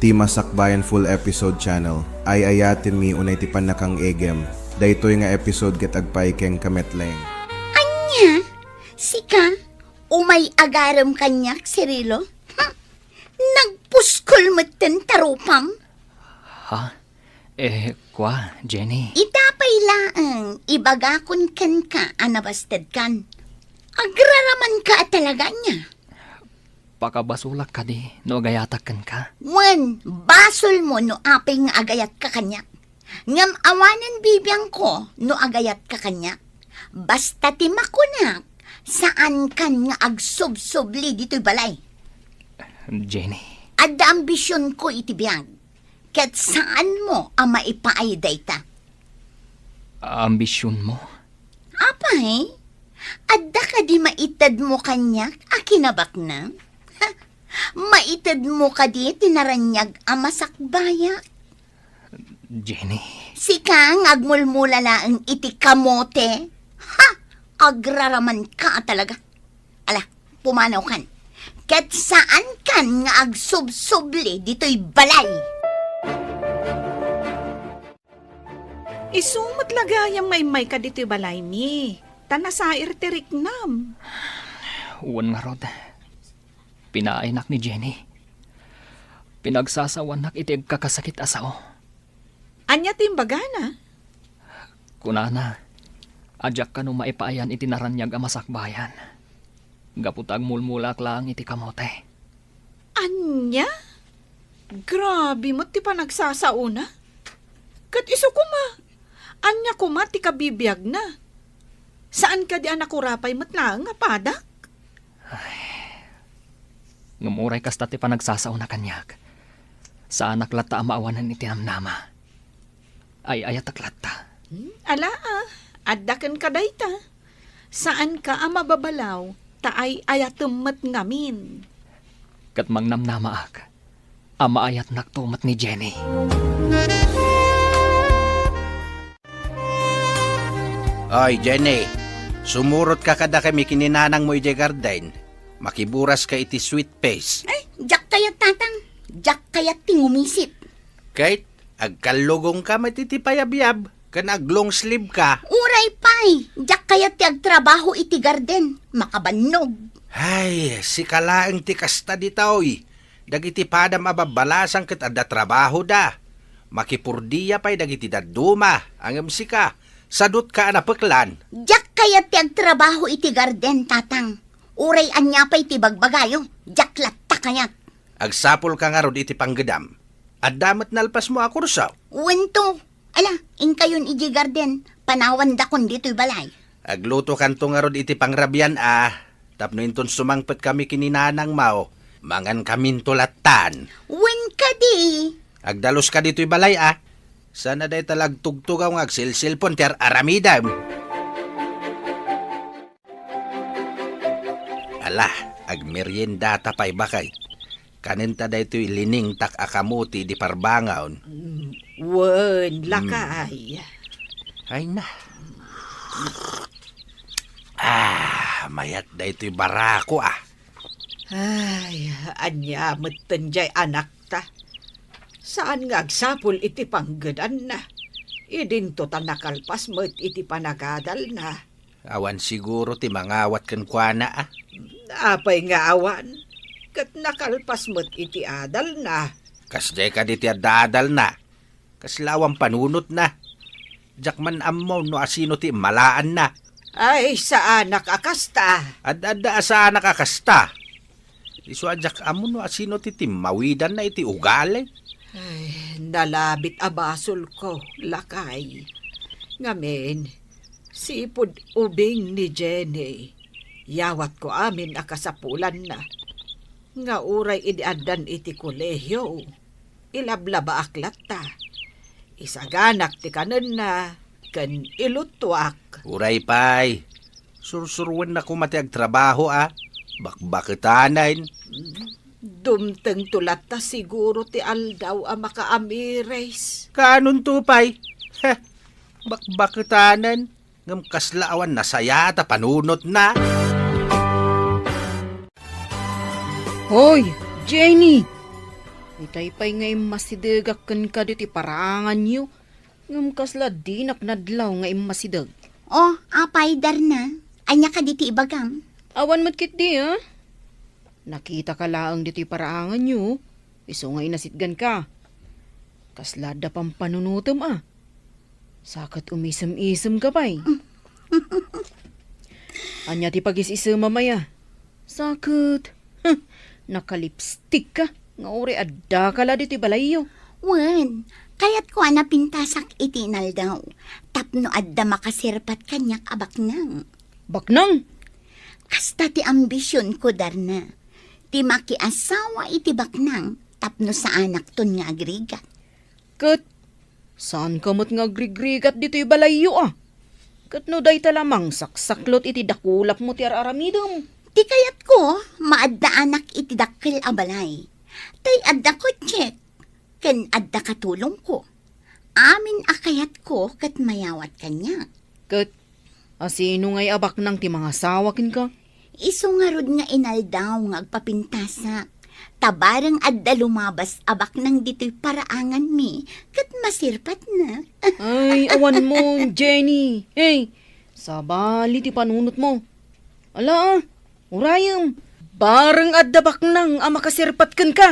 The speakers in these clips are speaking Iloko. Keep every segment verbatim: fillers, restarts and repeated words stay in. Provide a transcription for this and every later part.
Ti Masakbayan Full Episode Channel, ay-ayatenmi unay ti pannakang-egem. Daytoy nga episode ket agpaay kenka met laeng. Ania? Sika? Umay-agarem kaniak, Cirilo? Hm? Nagpuskol metten ta rupam? Ha? Eh, kua, Jenny. Ita pay laeng, ibagakon kenka a nabastedkan. Agraramanka a talaga ania? Pakabasolak kadi no agayatak kenka? Wen, basolmo no apay nga agayatka kaniak. Ngem awanen bibiangko no agayatka kaniak. Basta ti makunak, saankan nga agsubsubli ditoy balay. Jenny. Adda ambisionko iti biag, ket saanmo a maipaay dayta. Ambisionmo? Apay, adda kadi maitedmo kaniak a kinabaknang? Maitedmo kadi ti naraniag a masakbayak? Jenny. Sika nga agmulmula laeng iti kamote? Ha! Agraramanka a talaga. Ala, pumanawkan. Ket saankan nga agsubsubli ditoy balay. Isu met la gayam nga immayka ditoy balaymi, ta nasair ti riknam. Wen ngarud, pinaaynak ni Jenny. Pinagsasawanak iti agkakasakit a sao. Ania ti imbagana? Kunana, a diak kano maipaayan iti naraniag a masakbayan, gapu ta agmulmulaak laeng iti kamote. Ania? Grabe met ti panagsasaona. Ket isu koma, ania koma ti kabibiagna? Saan kadi a nakurapay met laeng a padak? Ay. Ngem uray kasta ti panagsasaona kaniak, saanak latta a maawanan iti namnama. Ay-ayatek latta. Hmm, ala, ah, adda kenka dayta. Saanka a mababalaw, ta ay-ayatem met ngamin. Ket mangnamnamaak a maayatnakto met ni Jenny. Oy, Jenny, sumurotka kadakami ken ni nanangmo idiay garden. Makiburaska iti sweet face. Ay, diak kayat, Tatang. Diak kayat ti ngumisit. Ket agkallugongka met iti payabyab ken ag-long sleeve ka. Uray pay, diak kayat ti agtrabaho iti garden. Makabannog. Ay, sika laeng ti kasta ditoy. Dagiti padam a babbalasang ket adda trabahoda. Makipurdia pay dagiti dadduma, ngem sika, sadutka a napeklan. Diak kayat ti agtrabaho iti garden, Tatang. Uray ania pay ti bagbagayo, diak latta kayat. Agsapulka ngarud iti panggedam. Adda met nalpasmo a kurso? Wen to. Ala, inkayon idiay garden, panawandakon ditoy balay. Aglutokanto ngarud iti pangrabian a, tapno inton sumangpetkami ken ni nanangmo, mangankaminto lattan. Wen kadi. Agdaluska ditoy balay a. Saan a dayta la agtugtugaw nga agselselpon ti ar-aramidem. Ala, agmeriendata pay, baket. Kanenta daytoy liningtak a kamote idi parbangon. Mm, wen, mm, lakay. Ay na. Ah, mayat daytoy barako, ah. Ay, ania metten jay anakta? Saan nga agsapul iti panggedanna. Idinto ta nakalpas met iti panagadalna. Awan siguro ti mangawat kenkuana, a? Apay nga awan? Ket nakalpas met iti adalna. Kasdiay kadi ti adda adalna? Kasla awan panunotna. Diak man ammo no asino ti immalaanna. Ay, saanak a kasta. Ad-adda a saanak a kasta. Isu a diak ammo no asino ti timmawidanna iti ugali. Ay, nalabit a basolko, lakay. Ngamin, sipud ubing ni Jenny, yawatko amin a kasapulanna. Nga uray idi addan iti kolehio, ilablabaak latta. Isaganak ti kanenna ken iluttuak. Uray pay, sursuruenna koma ti agtrabaho a bakbaketanen. Dumtengto latta siguro ti aldaw a makaamiris. Kaanonto pay? Heh, bakbaketanen, ngem kasla awan nasayaat a panunotna. Hoy, Jenny! Itay pay nga immasidegak kenka ditoy paraanganyo, ngem kasla dinak nadlaw nga immasideg. O, apay, Darna? Ania kadi ti ibagam? Awan met ketdi, a? Nakitaka laeng ditoy paraanganyo, isu nga inasitganka. Kasla adda pampanunotem, a? Sa ket umisem-isemka pay. Ania ti pagis-isemam aya? Sa ket, huh, nakalipstikka nga uray addaka la ditoy balayyo. Wen, kayatko a napintasak iti inaldaw tapno adda makasirpat kaniak a baknang. Baknang? Kasta ti ambisionko, Darna. Ti makiasawa iti baknang tapno saanakton nga agrigat. Ket saanka met nga agrigrigat ditoy balayyo, a? Ket no dayta la, mangsaksaklot iti dakulapmo ti ar-aramidem. Ti kayatko, maaddaanak iti dakkel a balay. Tay adda kotsek, ken adda katulongko. Amin a kayatko ket mayawat kaniak. Ket asino ngay a baknang ti mangasawa kenka? Isu ngarud nga inaldaw nga agpapintasak. Ta bareng adda lumabas a baknang ditoy paraanganmi, ket masirpatna. Ay, awan mo, Jenny. Hey, sabali ti panunotmo. Ala, a, urayem. Bareng adda baknang a makasirpat kenka.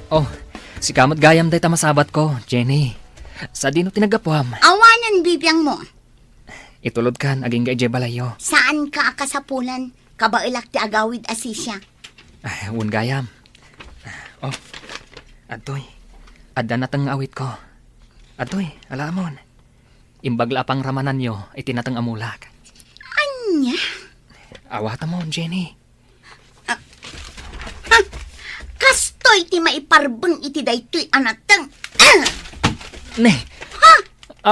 Oh, sika met gayam dayta masabatko, Jenny. Sadino ti naggapuam? Awanen bibiangmo. Itulodkan, agingga idiay balayyo. Saanka a kasapulan. Kabaelak ti agawid a sisiak. Ah, wen gayam. Oh, adtoy. Adda nateng nga awitko. Adtoy, alaamon. Imbag la a pangramananyo iti nateng a mulak. Ania? Awatamon, Jenny. Ah, ah, kastoy ti maiparbeng iti daytoy a nateng. Ah! Ne. Ha?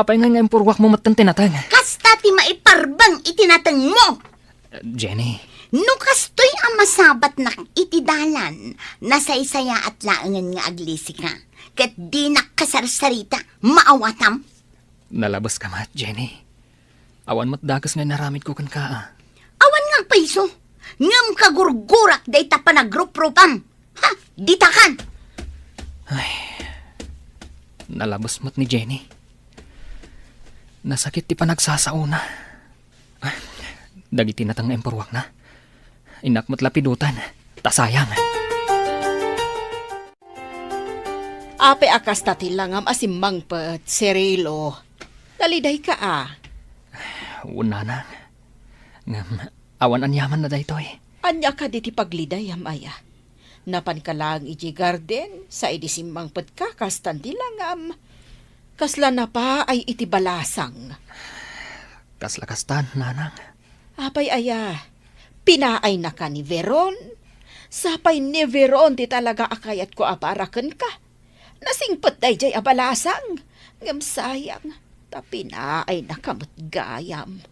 Apay ngay nga impurruakmo metten ti nateng? Kasta ti maiparbeng iti natengmo. Jenny. No kastoy a masabatnak iti dalan, nasaysayaat laengen nga aglisika. Ket dinak kasarsarita, maawatam. Nalabeska met, Jenny. Awan met dakes nga inaramidko kenka, a. Awan nga agpayso, ngem kagurgurak dayta panagruprupam. Ha, ditakan! Ay, nalabes met ni Jenny. Nasakit ti panagsasaona. Ay, dagiti nateng nga impurruakna. Innak met lapiduten, ta sayang. Apay a kasta ti langam a simmangpet, Cirilo? Nalidayka a? Wen, nanang. Ngem, awan aniamanna daytoy. Ania kadi ti paglidayam aya? Napanka laeng idiay garden, sa idi simmangpetka, kastan ti langam. Kasla napaay iti balasang. Kasla kastan, nanang. Apay aya? Pinaay naka ni Veron? Sapay ni Veron ti talaga a kayatko a para kenka. Nasingpet daydiay a balasang, ngem sayang, ta pinaay naka met gayam.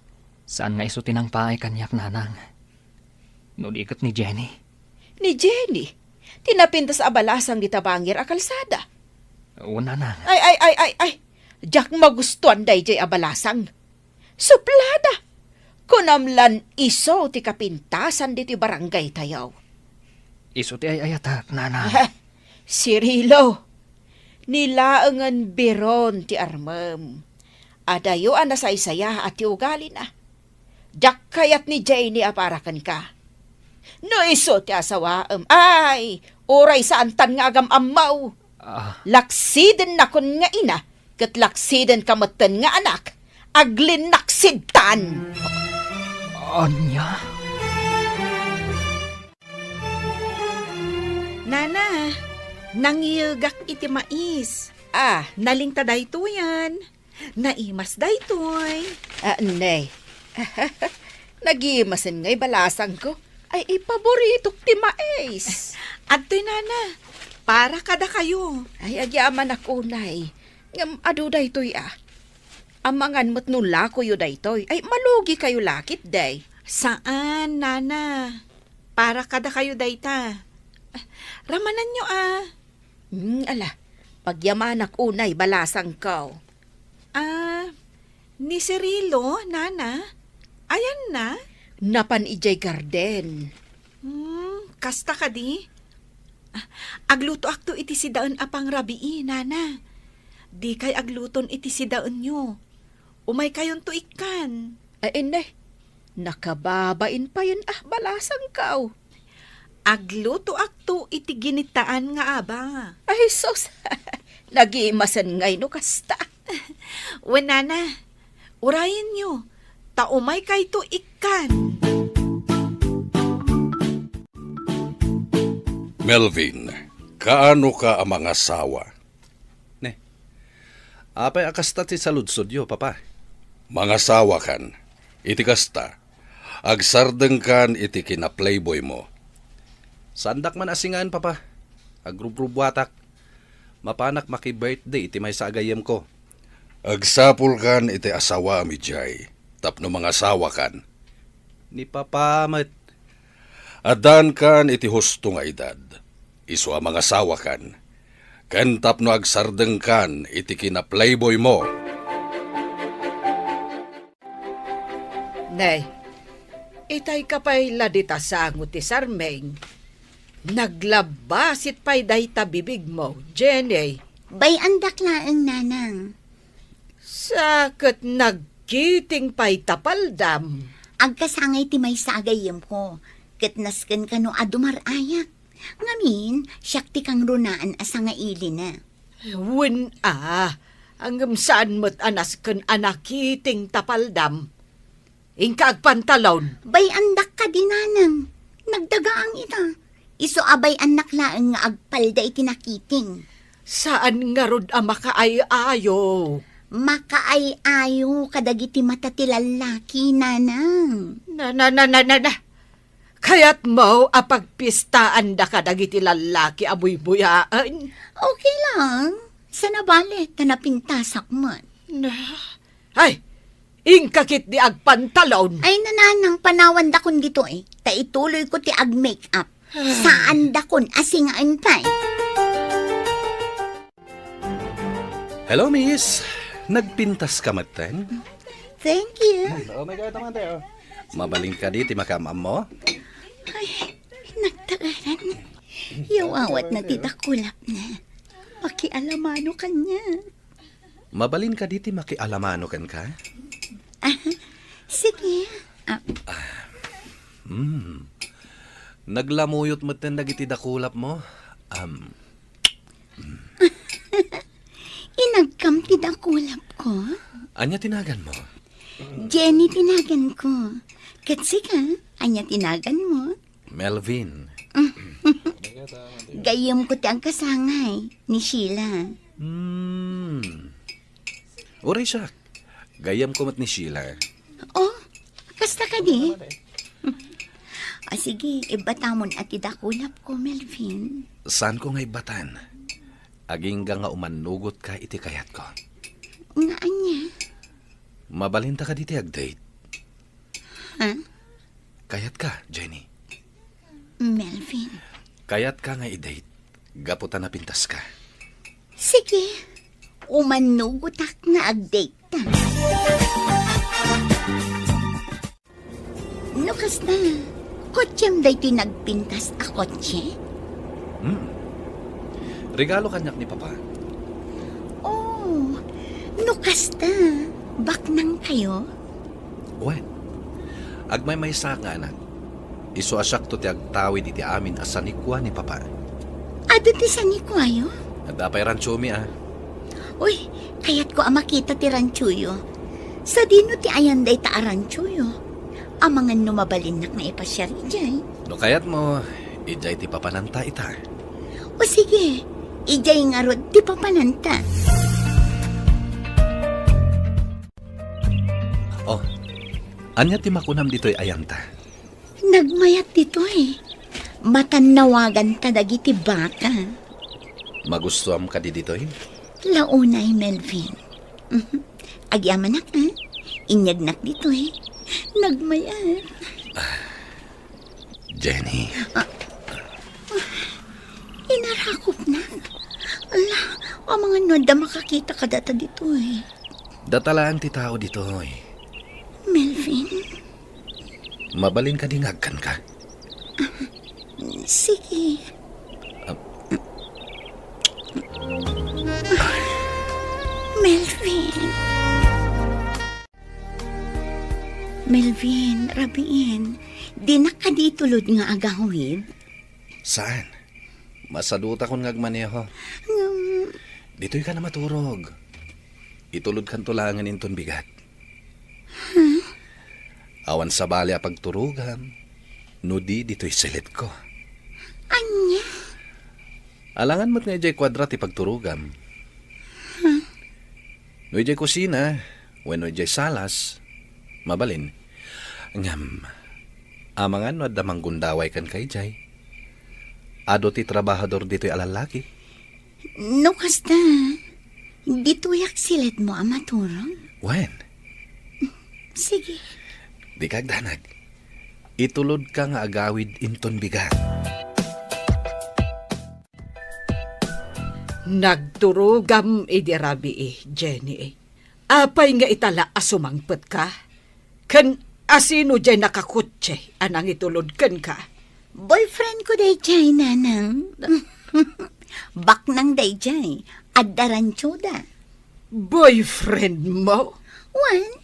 Saan nga isu ti nangpaay kaniak, nanang? No di ket ni Jenny. Ni Jenny? Ti napintas a balasang dita bangir a kalsada? Wen, nanang. Ay, ay, ay, ay, ay! Diak magustuan daydiay a balasang. Suplada! Kunam lan isu ti kapintasan ditoy barangaytayo. Isu ti ay-ayatek, nanang. Ah, Cirilo, ni laengen Veron ti armem. Adayo a nasaysayaat ti ugalina. Diak kayat ni Jenny a para kenka. No isu ti asawaem, ay, uray saantan nga agam-ammo. Ah. Laksidennakon nga ina, ket laksidenka metten nga anak, aglinaksidtan. Ania? Nana, nangiyegak iti mais. Ah. Nalingta daytoyen. Naimas daytoy. Ah, ne. Nagimasen ngay balasangko. Ay, ipaboritok ti mais. Adtoy, nana. Para kadakayo. Ay, agyamanak unay. Ngem adu daytoy, a. Amangan met no lakoyo daytoy. Ay, malugikayo la ketdi. Saan, nana. Para kadakayo dayta. Ramananyo, a. Hmm, ala, pagyamanak unay balasangko. Ah, ni Cirilo, nana? Ayanna? Napan idiay garden. Hmm, kasta kadi? Ah, aglutoakto iti sidaen a pangrabii, nana. Dikay agluton iti sidaenyo. Umaykayonto ikkan. Ay, inne. Nakababain payen a balasangkaw. Aglutoakto iti ginitaan nga aba. Ay, sus! Nagimasen ngay no kasta. Wen, nana, urayenyo, ta umaykayto ikkan. Melvin, kaano ka a mangasawa? Ne. Apay a kasta ti saludsodyo, Papa? Mangasawakan. Iti kasta, agsardengkan iti kinaplayboymo. Saandak man a singaen, Papa. Agrubrubuatak. Mapanak maki-birthday iti maysa a gayyemko. Agsapulkan iti asawaem idiay tapno mangasawakan. Ni Papa met. Addankan iti husto nga edad, isu a mangasawakan, ken tapno agsardengkan iti kinaplayboymo. Nay, itay ka pay la dita sango ti sarming. Naglabbasit pay dayta bibigmo, Jenny. Bay-andak laeng, nanang. Sa ket nagkiting pay ta paldam. Agkasangay ti maysa a gayyemko, ket nasken kano a dumar-ayak. Ngamin, siak ti kangrunaan a sangailina. Wen a, ngem saan met a nasken a nakiting ta paldam. Inka agpantalon. Bay-andak kadi, nanang. Nagdagaang ita. Isu a bay-annak laeng nga agpalda iti nakiting. Saan ngarud a makaay-ayo? Makaay-ayo kadagiti mata ti lallaki, nanang. Na, na, na, na, na, na. Kayatmo a pagpistaanda kadagiti lallaki a buybuyaen? Okay lang. Saan a bale, ta napintasak met. Na, ay, inka ketdi agpantalon. Ay, nanang, panawandakon ditoy, ta ituloyko ti ag-make up. Saandakon a singaen pay. Hello, miss. Nagpintas ka metten? Thank you. Oh my God, naman tayo. Mabalin kadi ti makaam-ammo? Ay, nagtagaran. Yawawat na ti dakulap na. Pakialamano kanya. Mabalin kadi ti makialamano kenka? Ah, sige. Ah. Hmm. Naglamuyot metten dagiti dakulapmo. Am. Inagkam ti dakulapko? Ania ti naganmo? Jenny ti naganko. Ket sika, ania ti naganmo? Melvin. Gayyemko ti agkasangay, ni Sheila. Hmm. Uray siak, gayyemko met ni Sheila. Oh, kasta kadi? Ah, sige, ibbatamon a ti dakulapko, Melvin. Saanko nga ibbatan? Agingga nga umannugotka iti kayatko. Nga ania? Mabalinta kadi ti ag-date? Ha? Kayatka, Jenny? Melvin. Kayatka nga i-date, gapu ta napintaska. Sige, umannugotak nga ag-date ta. No kasta, kotsem daytoy nagpintas a kotse? Hmm. Regalo kaniak ni Papa. Oh, no kasta, baknang kayo? Wen, agmaymaysaak nga anak. Isu a siakto ti agtawid iti amin a sanikua ni Papa. Adu ti sanikuayo? Adda pay rantsomi a. Uy, kayatko a makita ti rantsoyo. Sadino ti ayan dayta a rantsoyo? Amangan no mabalinnak nga ipasiar idiay. No kayatmo, idiay ti papananta ita. O sige, idiay ngarud ti papananta. Oh, ania ti makunam ditoy ayanta? Nagmayat ditoy. Matannawaganta dagiti baka. Magustuam kadi ditoy? Launay, Melvin. Mhm. Agyamanak, ha? Inyagnak ditoy. Nagmayat. Jenny. Ah. Inarakopna. Ala, amangan no adda makakita kadata ditoy. Data laeng ti tao ditoy. Melvin? Mabalin kadi nga agkanka? Sige. Ah. Melvin. Melvin, rabiin, dinak kadi itulod nga agawid? Saan? Masadutakon nga agmaneho. Ngem, ditoy ka na maturog. Itulodkanto laengen inton bigat. Huh? Awan sabali a pagturogam, no di ditoy silitko. Ania? Alangan met nga idiay kuadra ti pagturogam. Huh? No idiay kusina, wenno idiay salas, mabalin. Ngem, amangan no adda manggundaway kenka idiay. Adu ti trabahador ditoy a lallaki. No kasta, ditoyak silitmo a maturog? Wen. Sige. Dika agdanag. Itulodka nga agawid inton bigat. Nagturogam idi rabii, Jenny. Apay nga itala a sumangpetka? Ken asino diay nakakotse a nangitulod kenka? Boyfriend ko daydiay, Nanang. Baknang daydiay. Adda ranchoda. Boyfriend mo? Wen.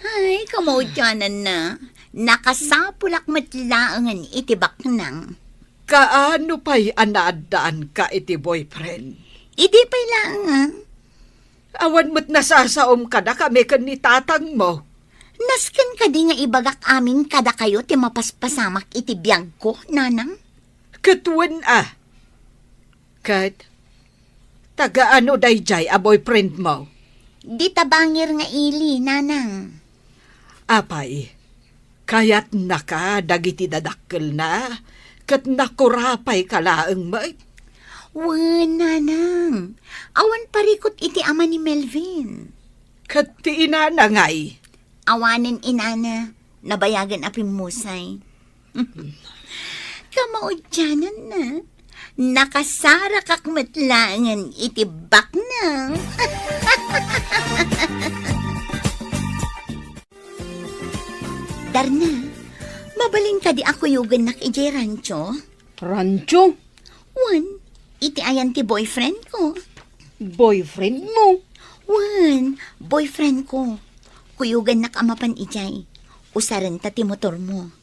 Ay, kamaudiananna. Nakasapulak met laengen iti baknang. Kaano pay a naaddaanka iti boyfriend? Idi pay laeng, ah. Awan met nasasaom kadakami ken ni tatangmo. Nasken kadi nga ibagak amin kadakayo ti mapaspasamak iti biagko, Nanang? Ket wen a. Ket, taga-ano daydiay a boyfriend mo? Dita bangir nga ili, Nanang. Apay, kayatnaka dagiti dadakkelna, ket nakurapayka laeng met? Wen, Nanang. Awan parikut iti ama ni Melvin. Ket ti inana ngay? Awanen inana, nabayagen a pimmusay. Kamaudiananna, nakasarakak met laengen iti baknang. Darna, mabalin kadi a kuyogennak idiay rancho? Rancho? Wen, iti ayan ti boyfriend ko. Boyfriend mo? Wen, boyfriend ko. Kuyogannak a mapan idiay. Usarenta ti motor mo.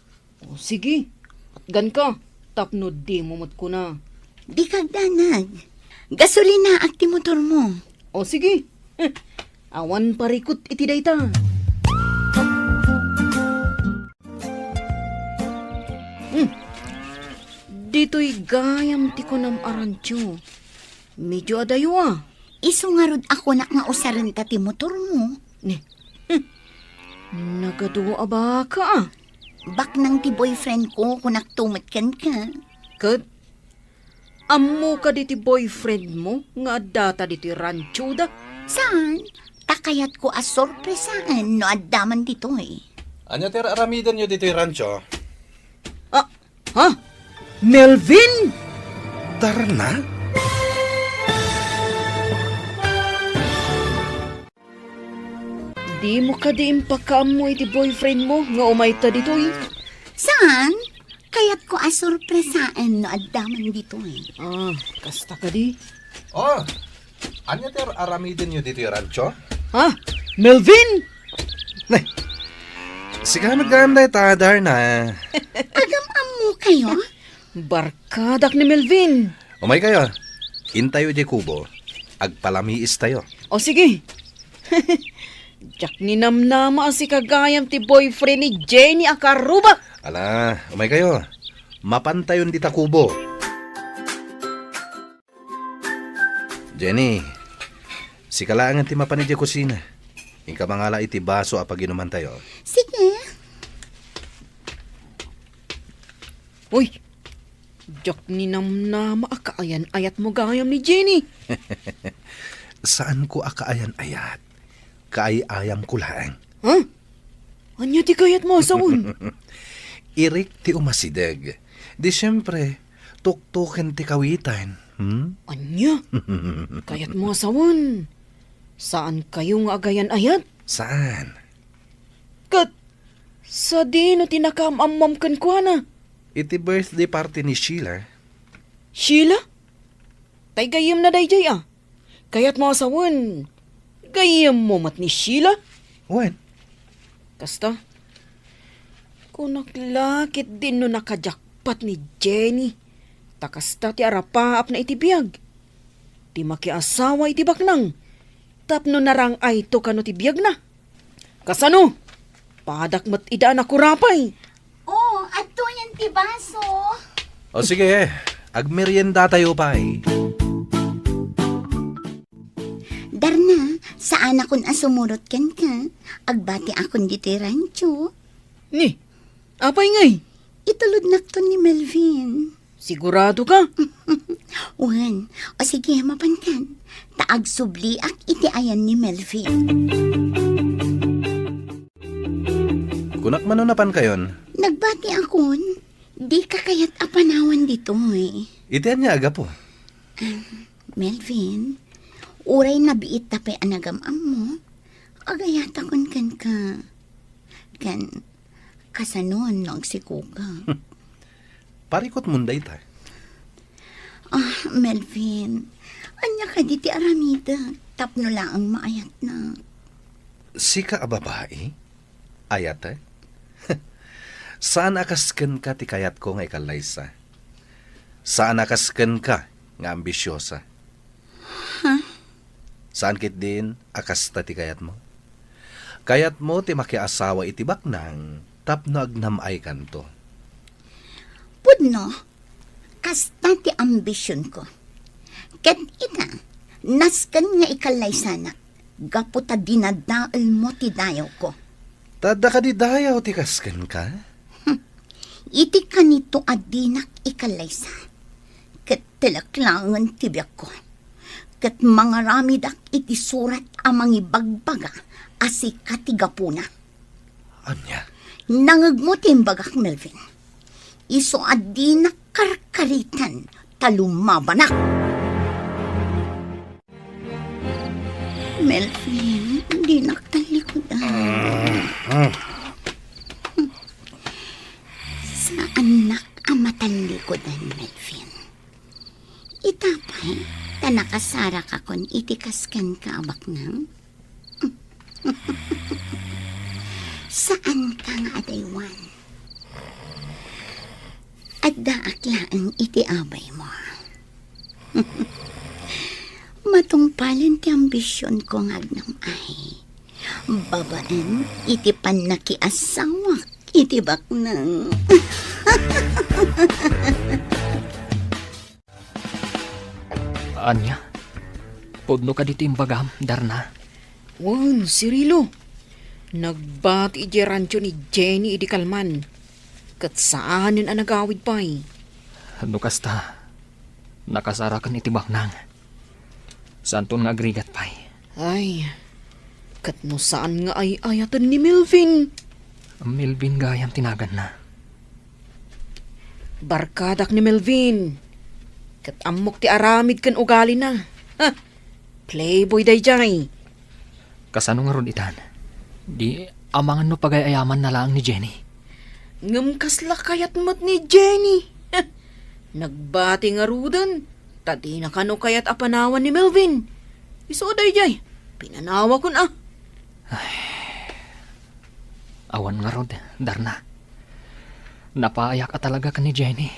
O, sige. Atganka, tapno dimo met kuna. Dika agdanag. Gasolinaak ti motor mo. O, sige. Awan parikut iti dayta. Hmm. Ditoy gayam ti kunam a rancho. Medyo adayo a. Isu ngarud a kunak nga usarenta ti motor mo. Ni. Hmm. Nagadu a baka a. Baknang ti boyfriend ko, kunak to met kenka. Ket, ammo kadi ti boyfriend mo nga addata ditoy ranchoda? Saan? Ta kayatko a sorpresaen no adda man ditoy. Ania ti ar-aramidenyo ditoy rancho? Ah, ha? Melvin? Darna? Dimo kadi impakaammo iti boyfriend mo nga umayta ditoy? Saan? Kayatko a sorpresaen no adda man ditoy. Ah, kasta kadi? Oh, ania ti ar-aramidenyo ditoy rancho? Ha? Melvin? Nay, sika met gayam dayta, Darna. Agam-ammo kayo? Barkadak ni Melvin. Umay kayo. Intayo idiay kubo. Agpalamiis tayo. O sige. Diak ninamnama a sika gayam ti boyfriend ni Jenny a karuba. Ala, umay kayo. Mapantayon dita kubo. Jenny, sika laengen ti mapan idiay kusina. Inka mangala iti baso a paginumantayo. Sige. Uy, diak ninamnama a kaayan-ayatmo gayam ni Jenny. Saanko a kaayan-ayat. Kaay-ayamko laeng. Ha? Ania ti kayatmo a sawen? Irik ti umasideg. Di siempre, tuktuken ti kawitan. Hmm? Ania? Kayatmo a sawen? Saan kayo nga agayan-ayat? Saan? Ket sadino ti nakaam-ammom kenkuana? Iti birthday party ni Sheila. Sheila? Tay gayyemna daydiay a. Kayatmo a sawen, gayyemmo met ni Sheila? Wen. Kasta, kunak la ketdin no nakajakpat ni Jenny. Ta kasta ti arapaapna iti biag. Ti makiasawa iti baknang. Tapno narang-ayto kano ti biagna. Kasano? Padak met ida a nakurapay. Oh, adtoyen ti baso. O sige, agmeriendatayo pay. Darna, saanakon a sumurot kenka. Agbatiakon ditoy rancho. Ni, apay ngay? Itulodnakton ni Melvin. Sigurado ka? Wen, o sige, mapankan. Ta agsubliak iti ayan ni Melvin. Kunak mano napankayon? Nagbatiakon, dika kayat a panawan ditoy. Iti ania a gapu? Ah, Melvin, uray nabiitta pay a nagam-ammo, agayatakon kenka. Ken, kasanon no agsikoka? Parikutmon dayta. Ah, Melvin, ania kadi ti aramidek tapno laeng maayatnak? Sika a babai? Ayatek? Saan a kas kenka ti kayatko nga ikallaysa. Saan a kas kenka nga ambisiosa. Ha? Saan ketdin a kasta ti kayatmo? Kayatmo ti makiasawa iti baknang tapno agnam-aykanto. Pudno, kasta ti ambisionko. Ket ita, nasken nga ikallaysanak gapu ta dinadaelmo ti dayawko. Ta adda kadi dayaw ti kas kenka? Hmm. Iti kanito a dinak ikallaysa, ket telek laengen ti biagko, ket mangaramidak iti surat a mangibagbaga a sika ti gapuna. Ania? Nangegmo ti imbagak, Melvin. Isu a dinak karkaritan ta lumabanak. Melvin, dinak tallikudan. Saannak a matallikudan, Melvin. Ita pay, ta nakasarakakon iti kas kenka a baknang. Saanka nga adaywan. Addaak laeng iti abaymo. Matungpalen ti ambisionko nga agnam-ay babaen iti pannakiasawak iti baknang. Ania? Pudno kadi ti imbagam, Darna? Wen, Cirilo. Nagbati idiay rancho ni Jenny idi kalman. Ket saanen a nagawid pay. No kasta, nakasaraken iti baknang. Saanton nga agrigat pay. Ay, ket no saan nga ay-ayaten ni Melvin? Melvin gayam ti naganna. Barkadak ni Melvin. Ket ammok ti aramid ken ugalina. Ha! Playboy daydiay. Kasano ngarud itan? Di amangan no pagay-ayamanna laeng ni Jenny. Ngem kasla kayat met ni Jenny. Nagbati ngaruden, ta dina kano kayat a panawan ni Melvin. Isu daydiay, pinanawakon a. Ay. Awan ngarud, Darna. Napaayak a talaga ken ni Jenny.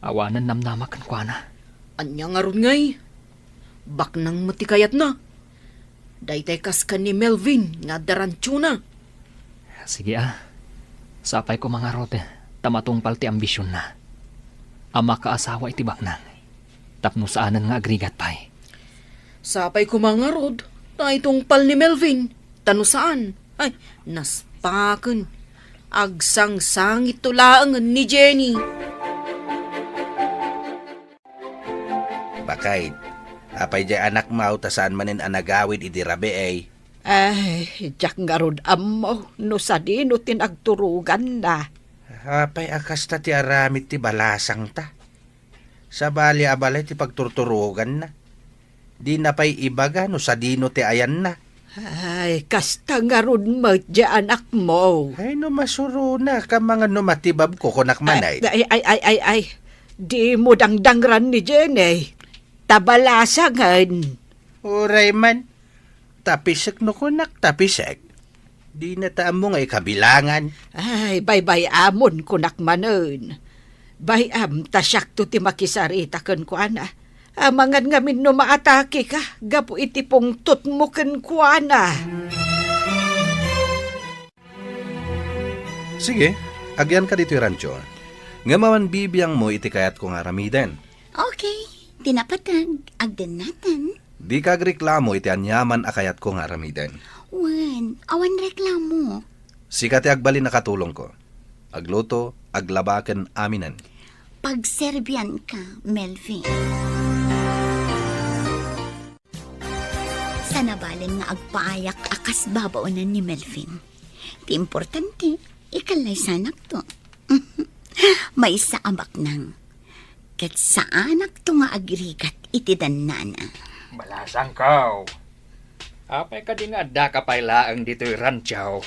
Awanen namnamak kenkuana. Ania ngarud ngay? Baknang met ti kayatna. Daytay kas ken ni Melvin nga adda ranchona. Sige a. Sapay koma ngarud ta matungpal ti ambisionna a makaasawa iti baknang tapno saanen nga agrigat pay. Sapay koma ngarud ta itungpal ni Melvin ta no saan, ay, naspaken. Agsangsangitto laengen ni Jenny. Bakay, apay diay anakmo ta saan manen a nagawid idi rabii? Ay, diak ngarud ammo no sadino ti nagturoganna. Apay a kasta ti aramid ti balasangta? Sabali a balay ti pagturturoganna. Dina pay ibaga no sadino ti ayanna. Ay, kasta ngarud met diay anakmo. Ay, no masuronak, amangan no matibabko, kunak man ay. Ay, ay, ay, ay, ay. Dimo dangdangran ni Jenny. Ta balasangen. Uray man. Tapisek no kunak, tapisek. Dina ta ammo nga ikabilangan. Ay, baybay-amon kunak manen. Bay-am ta siakto ti makisarita kenkuana. Amangan ngamin no maatakeka gapu iti pungtotmo kenkuana. Sige, agyanka ditoy rancho. Ngem awan bibiangmo iti kayatko nga aramiden. Okay, ti napateg, agdennaten. Dika agreklamo iti aniaman a kayatko nga aramiden. Wen, awan reklamo. Sika ti agbalin a katulongko. Agluto, aglaba ken aminen. Pagserbianka, Melvin. Sana balen nga agpaayak a kas babaonan ni Melvin. Ti importante, ikallaysanakto. Maysa a baknang. Ket saanakto nga agrigat iti dannana. Balasangko. Apay kadi nga addaka pay laeng ditoy rancho?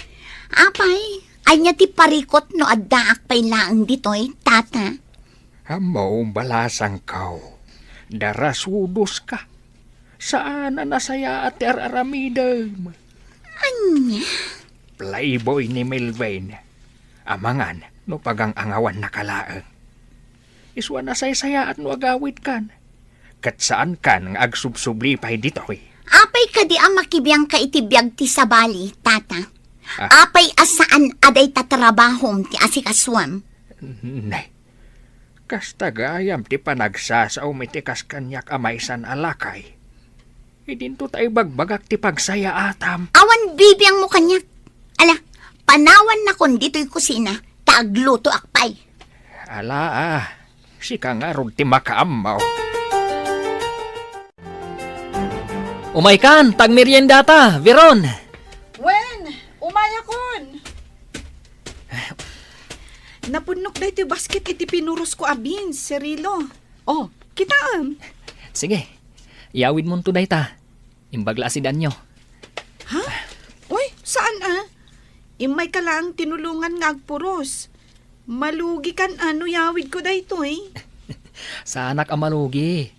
Apay, ania ti parikut no addaak pay laeng ditoy, tata? Ammo, balasangko. Darasudoska. Saan a nasayaat ti ar-aramidem. Ania? Playboy ni Melvin. Amangan no pagang-angawannaka laeng. Isu a nasaysayaat no agawidkan. Ket saankan nga agsubsubli pay ditoy. Apay kadi a makibiangka iti biag ti sabali, tata? Ah. Apay a saan a dayta trabahom ti asikasuem? Ne. Kasta gayam ti panagsasaom iti kas kaniak a maysan a lakay. Idinto ta ibagbagak ti pagsayaatam. Awan bibiangmo kaniak. Ala, panawannakon ditoy kusina, ta aglutoak pay. Ala, ah, sika ngarud ti makaammo. Umaykan, ta agmeriendata, Veron. Wen, umayakon. Napunnok daytoy basket iti pinurosko a beans, Cirilo. Oh, kitaem. Sige, iyawidmonto dayta. Imbag la a sidanyo. Ha? Uy, saan a? Immayka laeng tinulongan nga agpuros. Malugikan a no iyawidko daytoy. Saanak a malugi.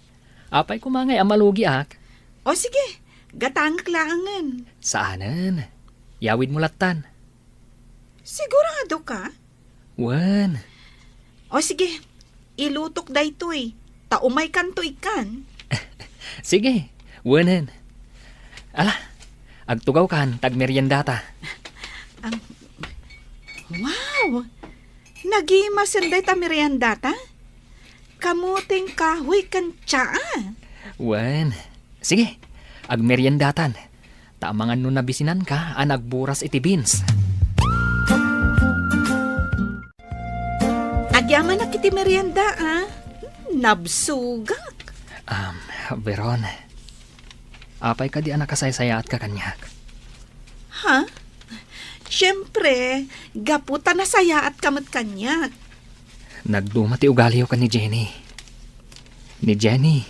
Apay koma ngay a malugiak? O sige, gatangek laengen. Saanen. Iyawidmo lattan. Sigurado ka? Wen. O sige, ilutok daytoy, ta umaykanto ikkan. Sige, wenen. Ala, agtugawkan, ta agmeriendata. Ang, wow! Nagimasen dayta meriendata? Kamoteng kahoy ken tsaa? Wen. Sige, agmeriendatan. Ta amangan no nabisinanka a nagburas iti beans. Agyamanak iti merienda, a. Nabsogak. Um, Veron, apay kadi a nakasaysayaatka kaniak? Ha? Siempre, gapu ta nasayaatka met kaniak. Nagduma ti ugaliyo ken ni Jenny. Ni Jenny,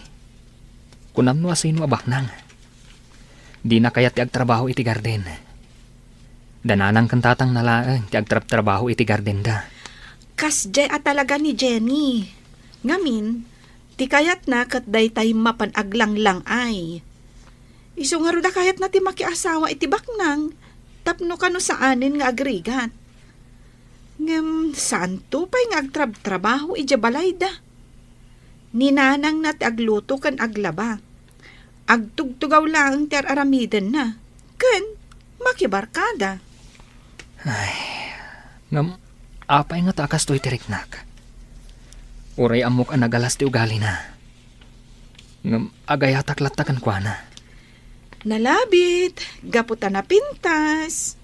kunam no asino a baknang. Dina kayat ti agtrabaho iti garden. Da nanang ken tatangna laeng ti agtrabtrabaho iti gardenda. Kasdiay a talaga ni Jenny. Ngamin, ti kayatna ket daytay mapan aglanglang-ay. Isu ngarud a kayatna ti makiasawa iti baknang tapno kano saanen nga agrigat. Ngem saanto pay nga agtrabtrabaho idiay balayda. Ni nanangna ti agluto ken aglaba. Agtugtugaw laeng ti ar-aramidenna ken makibarkada. Ay, ngem apay ngata a kastoy ti riknak? Uray ammok a nagalas ti ugalina. Ngem agayatak latta kenkuana. Nalabit, gapu ta napintas.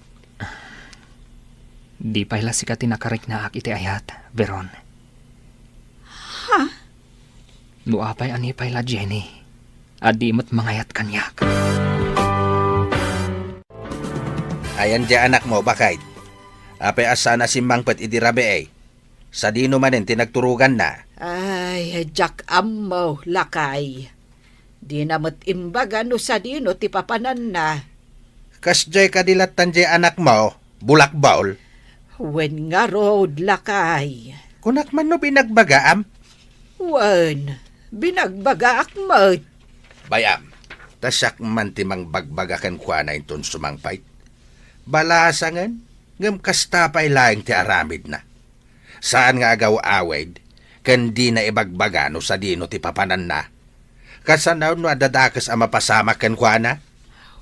Di pay la sika ti nakariknaak iti ayat, Veron. Ha? No apay a ni pay la Jenny, a di met mangayat kaniak. Ayan diay anakmo, baket? Apay a saan a simmangpet idi rabii? Sadino manen ti nagturoganna? Ay, diak ammo, lakay. Dina met imbaga no sadino ti papananna. Kasdiay kadi lattan diay anakmo, bulakbol? Wen ngarud, lakay. Kunak man no binagbagaam? Wen, binagbagaak met. Bay-am, ta siak man ti mangbagbaga kenkuana inton sumangpet. Balasangen, ngem kasta pay laeng ti aramidna. Saan nga agaw-awid, ken dina ibagbaga no sadino ti papananna. Kasano no adda dakes a mapasamak kenkuana?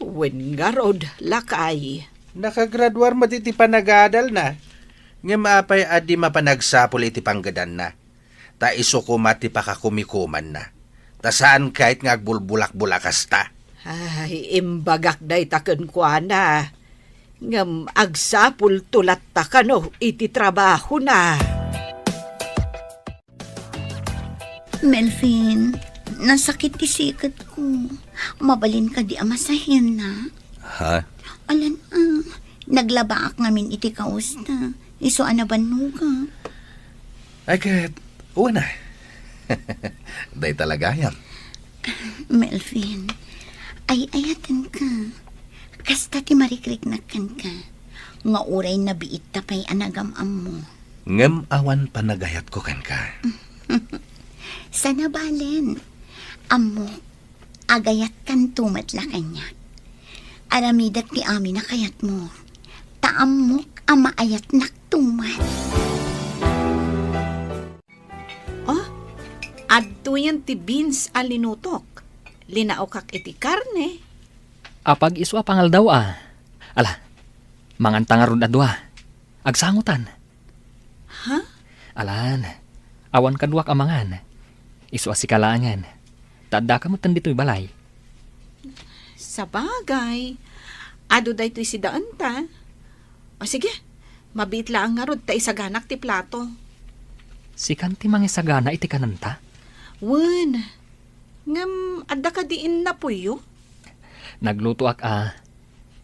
Wen ngarud, lakay. Nakagraduar met iti panagadalna, ngem apay a di mapan agsapul iti panggedanna? Ta isu koma ti pakakumikumanna. Ta saan ket nga agbulbulakbol a kasta. Ay, imbagak dayta kenkuana. Ngem agsapulto latta kano iti trabahona. Melvin, nasakit ti siketko. Mabalin kadi a masahenna? Ha? Alan, ah, naglabaak ngamin iti kawesta. Isu a nabannoga. Ay, ket, una. Dayta la gayam. Melvin, ay-ayatenka. Kasta ti marikriknak kenka. Nga uray nabiitta pay a nagam-ammo. Ngem awan panagayatko kenka. Sana balen. Ammok, agayatkanto met la kaniak. Aramidek ti amin a kayatmo. Ta ammok a maayatnakto met. Oh, adtoyen ti beans a linutok. Linaokak iti karne. Apag isu a pangaldaw a. Ala, manganta ngarud a dua. Agsangotan. Ha? Alan, awan kaduak a mangan. Isu a sika laengen. Ta addaka metten ditoy balay. Sabagay, adu daytoy sidaenta. O sige, mabiit laeng ngarud ta isaganak ti plato. Sikan ti mangisagana iti kanenta? Wen, ngem adda kadi innapoyyo? Naglutoak a,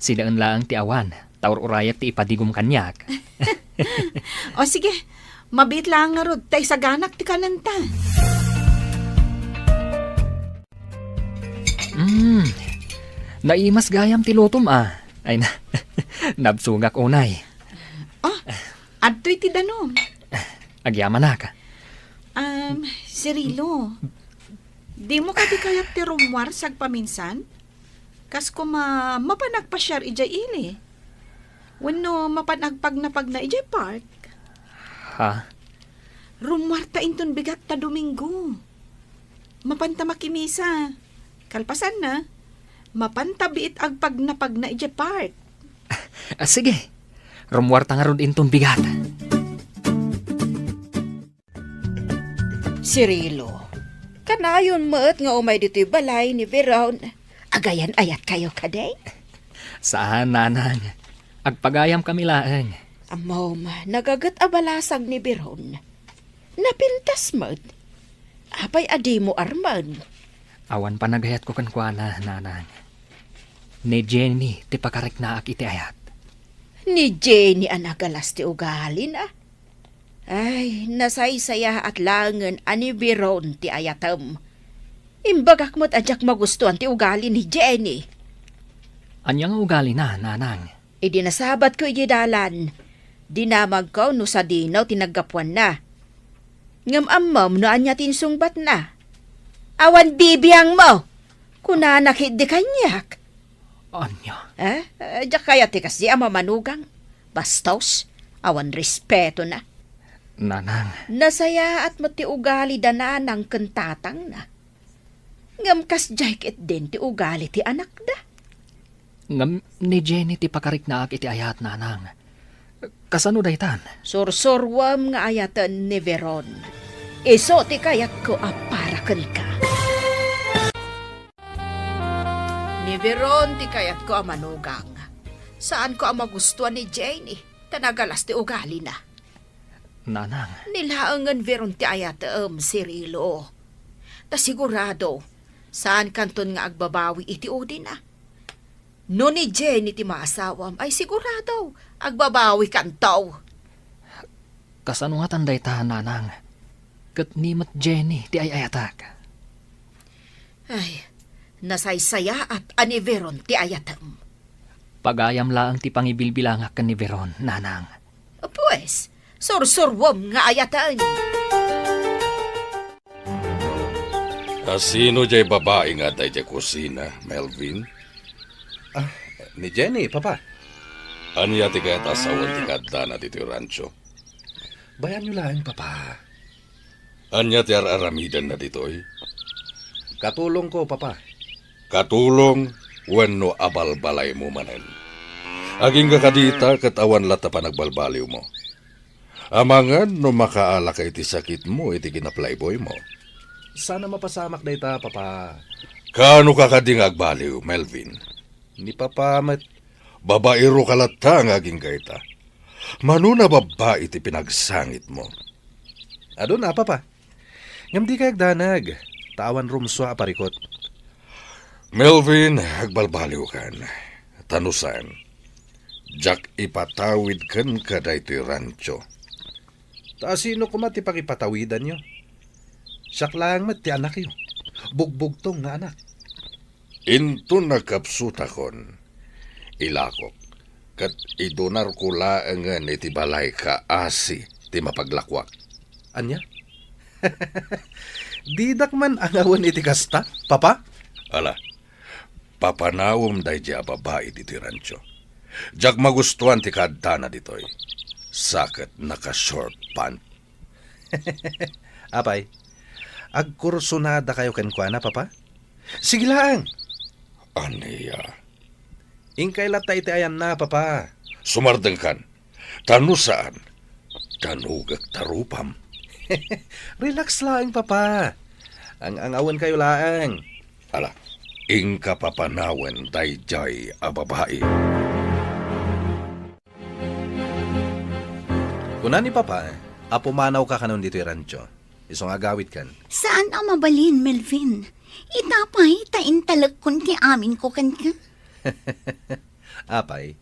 sidaen laeng ti awan, ta ur-urayek ti ipadigom kaniak. O sige, mabiit laeng ngarud ta isaganak ti kanenta. Mm, naimas gayam ti lutom a. Ay na, nabsogak unay. Oh, adtoy ti danum. Agyamanak. Um, Cirilo, dimo kadi kayat ti rummuar sagpaminsan? Kas koma mapan agpasiar idiay ili. Wenno mapan agpagnapagna idiay park? Ha? Rummuarta inton bigat ta Domingo. Mapanta makimisa. Kalpasanna, mapanta biit agpagnapagna idiay park. Ah, sige. Rummuarta ngarud inton bigat. Cirilo, kanayon met nga umay ditoy balay ni Veron. Agayan-ayatkayo kadi? Saan, nanang. Agpagayamkami laeng. Ammom, nagaget a balasag ni Veron. Napintas met. Apay a dimo armen? Awan panagayatko kenkuana, nanang. Ni Jenny ti pakariknaak iti ayat. Ni Jenny a nagalas ti ugalina? Ay, nasaysayaat laengen a ni Veron ti ayatem. Imbagak met a diak magustuan ti ugali ni Jenny. Ania nga ugalina, nanang? Idi nasabatko idiay dalan, dinamagko no sadino ti naggapuanna. Ngem ammom no ania ti insungbatna? Awan bibiangmo! Kunana ketdi kaniak. Ania? Eh? Eh, diak kayat ti kasdi a mamanugang. Bastos, awan respetona. Nanang. Nasayaat met ti ugali da nanang ken tatangna. Ngem kasdiay ketdin ti ugali ti anakda. Ngem ni Jenny ti pakariknaak iti ayat, nanang. Kasano daytan? Sursuruem nga ayaten ni Veron. Isu ti kayatko a para kenka. Ni Veron ti kayatko a manugang. Saanko a magustuan ni Jenny, ta nagalas ti ugalina. Nanang. Ni laengen Veron ti ayatem, Cirilo. Ta sigurado, saankanton nga agbabawi iti udina. No ni Jenny ti maasawam, ay sigurado, agbabawikanto. Kasano ngatan dayta, nanang? Ket ni met Jenny ti ay-ayatak. Ay, nasaysayaat a ni Veron ti ayatem. Pagayam laeng ti pangibilbilangak ken ni Veron, nanang. Pues, sursurom nga ayaten. A sino jay babai nga adda idiay kusina, Melvin? Ah, ni Jenny, Papa. Ania ti kayat a sawen ti kaaddana ditoy rancho? Bayanyo laeng, Papa. Ania ti ar-aramidenna ditoy? Katulongko, Papa. Katulong wenno abalbalaymo manen? Agingga kadita ket awan latta panagbalbaliwmo. Amangan no makaalaka iti sakitmo iti kinaplayboymo. Saan a mapasamak dayta, Papa. Kaano ka kadi nga agbaliw, Melvin? Ni Papa met. Babaero ka latta nga agingga ita. Mano a babbai ti pinagsangitmo? Aduna, Papa. Ngem dika agdanag, ta awan rumsua a parikut. Melvin, agbalbaliwkan. Ta no saan, diak ipatawid kenka daytoy rancho. Ta asino koma ti pakipatawidanyo? Siak laeng met ti anakyo. Bugbugtong nga anak. Inton nagkapsutakon, ilakok, ket idunarko laengen iti balay kaasi ti mapaglakuak. Ania? Didak man angawen iti kasta, Papa? Ala, papanawem daydiay a babai ditoy rancho. Diak magustuan ti kaaddana ditoy. Sa ket naka-short pant. Apay, agkursunadakayo kenkuana, Papa? Sige laeng. Ania? Inkay latta iti ayanna, Papa. Sumardengkan. Ta no saan, danugek ta rupam. Relax laeng, Papa. Ang-angawenkayo laeng. Ala, inka papanawen daydiay a babai. Kuna ni Papa a pumanawka kanon ditoy rancho, isu nga agawidkan. Saan a mabalin, Melvin. Ita pay ta intalekkon ti aminko kenka. Apay,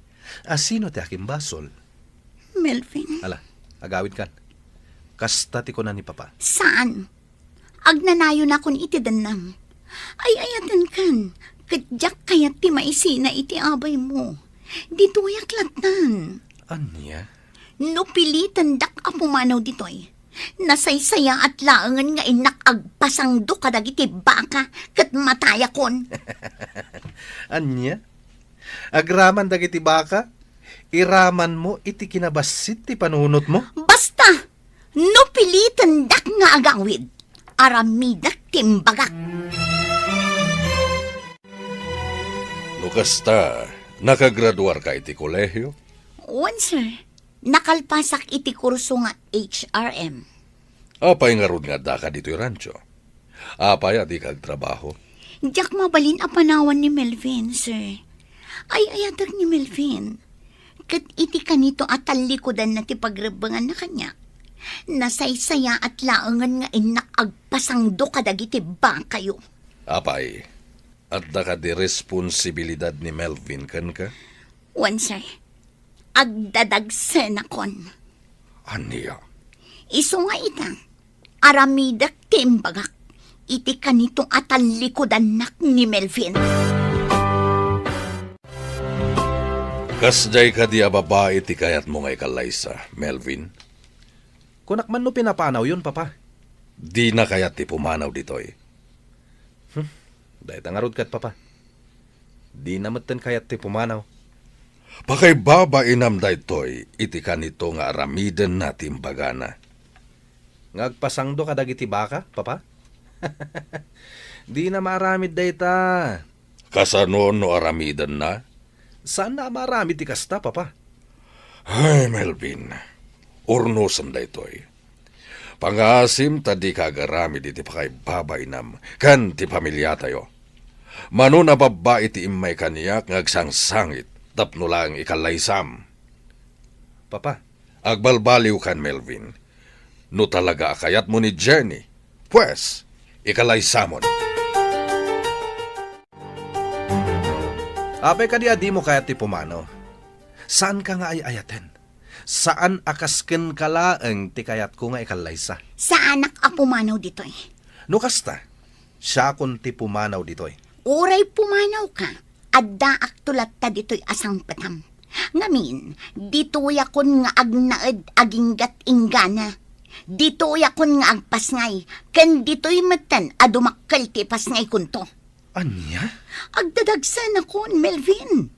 asino ti akimbasol? Melvin. Ala, agawidkan. Kasta ti kuna ni Papa. Saan? Agnanayonakon iti dennem. Ay-ayatenkan, ket diak kayat ti maisina iti abaymo. Ditoyak lattan. Ania? No pilitendak a pumanaw ditoy, nasaysayaat laengen nga innak agpasangdo kadagiti baka ket matayakon. Ania? Agraman dagiti baka? Iramanmo iti kinabassit ti panunotmo? Basta! No pilitendak nga agawid, aramidek ti imbagak. No kasta, nakagraduarka iti kolehio? Wen, sir. Nakalpasak iti kurso nga H R M. Apay ngarud nga addaka ditoy rancho? Apay a dika agtrabaho? Diak mabalin a panawan ni Melvin, sir. Ay-ayatek ni Melvin. Ket iti kanito a tallikudanna ti pagrebbenganna kaniak, nasaysayaat laengen nga innak agpasangdo kadagiti bakayo. Apay, adda kadi responsibilidad ni Melvin kenka? Wen, sir. Agdadagsenakon. Ania? Isu nga ita, aramidek ti imbagak iti kanito a tallikudannak ni Melvin. Kasdiay kadi a babai ti kayatmo nga ikallaysa, Melvin? Kunak man no pinapanawyon, Papa. Dina kayat ti pumanaw ditoy. Hmm, dayta ngarud ket, Papa. Dina metten kayat ti pumanaw. Pakaibabainam daytoy iti kanito nga aramidenna ti imbagana. Nga agpasangdo kadagiti baka, Papa? Dina maaramid dayta. Kasano no aramidenna? Saanna a maaramid ti kasta, Papa. Ay, Melvin, urnosem daytoy. Pangaasim ta dika agaramid iti pakaibabainam ken ti familiatayo. Mano a babbai ti immay kaniak nga agsangsangit tapno laeng ikallaysam. Papa. Agbalbaliwkan, Melvin. No talaga a kayatmo ni Jenny, pues, ikalaysamon. Apay kadi a dimo kayat ti pumanaw? Saanka nga ay-ayaten? Saan a kas kenka laeng ti kayatko nga ikallaysa? Saanak a pumanaw ditoy. No kasta, siakon ti pumanaw ditoy. Uray pumanawka, Addaakto latta ditoy a sangpetam. Ngamin, ditoyakon nga agnaed aginggat inggana. Ditoyakon nga agpasngay, ken ditoy metten a dumakkel ti ipasngaykonto. Ania? Agdadagsanakon, Melvin.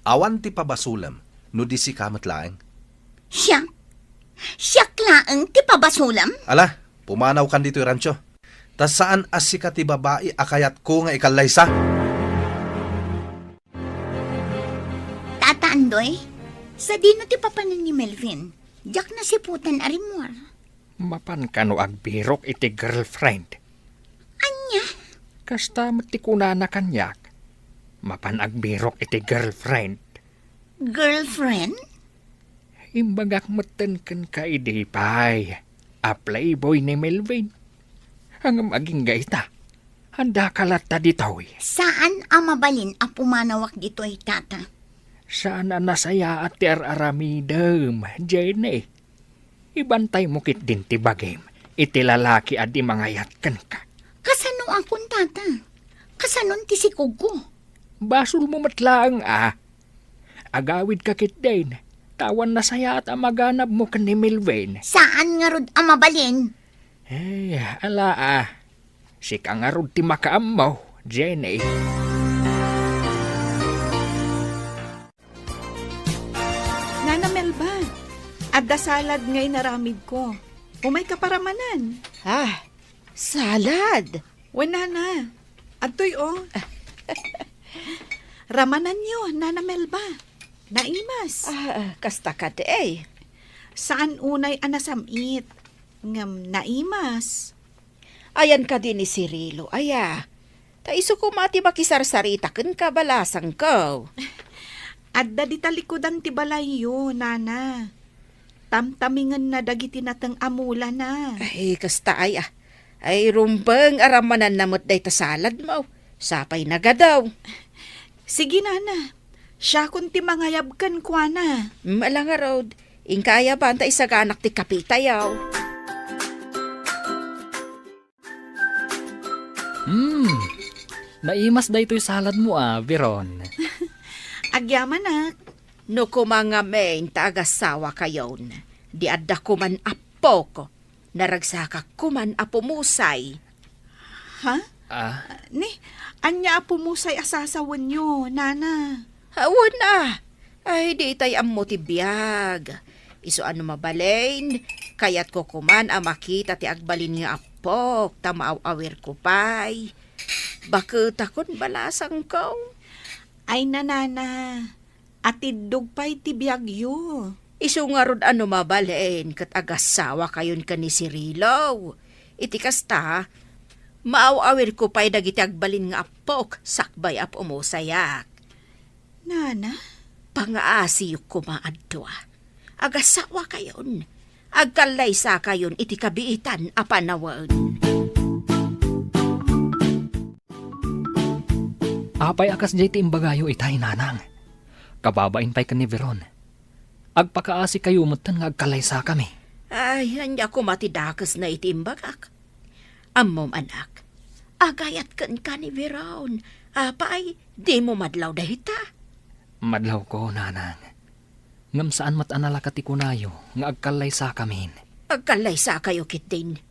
Awan ti pabasolem no di sika met laeng. Siak? Siak laeng ti pabasolem? Ala, pumanawkan ditoy rancho. Ta saan a sika ti babai a kayatko nga ikallaysa. Tata Andoy, sadino ti papanen ni Melvin? Diak nasiputan a rimmuar. Mapan kano agbirok iti girlfriend? Ania? Kasta met ti kunana kaniak. Mapan agbirok iti girlfriend. Girlfriend? Imbagak metten kenka idi pay a playboy ni Melvin. Ngem agingga ita, andaka latta ditoy. Saan a mabalin a pumanawak ditoy, Tata. Saan a nasayaat ti ar-aramidem, Jenny. Ibantaymo ketdin ti bagim iti lalaki a di mangayat kenka. Kasanoakon, Tata? Kasanon ti sikogko? Basolmo met laeng a. Agawidka ketdin, ta awan nasayaat a maganabmo ken ni Melvin. Saan ngarud a mabalin? Eh, ala a. Sika ngarud ti makaammo, Jenny. Nana Melba, adda salad nga inaramidko. Umayka paramanan. Ah, salad? Wen, Nana. Adtoy, o. Ramananyo, Nana Melba. Naimas. Ah, kasta kadi. Saan unay a nasam-it. Ngem naimas. Ayan kadi ni Cirilo, aya. Ta isu koma ti makisarsarita kenka balasangko. Adda dita likudan ti balayyo, Nana. Tamtamingenna dagiti nateng a mulana. Ay, kasta aya. Ay, rumbeng a ramananna met dayta saladmo. Sapay nagadaw. Sige, Nana. Siakon ti mangayab kenkuana. Mm, ala ngarud. Inka ayaban ta isaganak ti kapitayo. Hmm. Naimas daytoy saladmo a, Veron. Agyamanak. No koma ngamin ta agasawakayon, di adda koman appok. Naragsakak koman a pumusay. Ha? Ah? Ni, ania a pumusay a sasawenyo, Nana? Awan a. Ay, di itay ammo ti biag. Isu a no mabalin, kayatko koman a makita ti agbalin nga appok, ta maaw-awirko pay. Baketakon balasangko. Ay, Nana. Atiddog pay ti biagyo. Isu ngarud a no mabalin ket agasawakayon ken ni Cirilo. Iti kasta, maaw-awirko pay dagiti agbalin nga appok sakbay a pumusayak. Nana? Pangaasiyok koma a dua. Agasawakayon. Agkallaysakayon iti kabiitan a panawen. Apay a kasdiay ti imbagayo itay, Nanang? Kababain pay ken ni Veron. Agpakaasikayo metten nga agkallaysakami. Ay, ania koma ti dakesna iti imbagak? Ammom, anak, agayat kenka ni Veron. Apay, dimo madlaw dayta? Madlawko, Nanang. Ngem saan met a nalaka ti kunayo nga agkallaysakamin. Agkallaysakayo ketdin.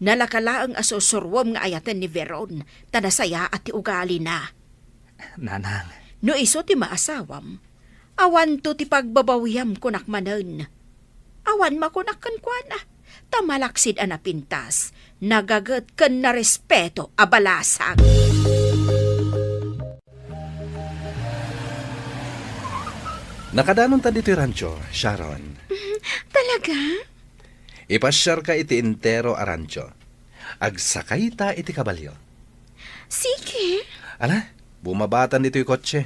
Nalaka laeng a sursuruem nga ayaten ni Veron, ta nasayaat ti ugalina. Nanang. No isu ti maasawam, awanto ti pagbabawiam kunak manen. Awan makunak kenkuana, ta malaksid a napintas, nagaget ken narespeto a balasang. Nakadanonta ditoy rancho, Sharon. Talaga? Ipasiarka iti entero a rancho. Agsakayta iti kabalio. Sige. Ala, bumabatan ditoy kotse.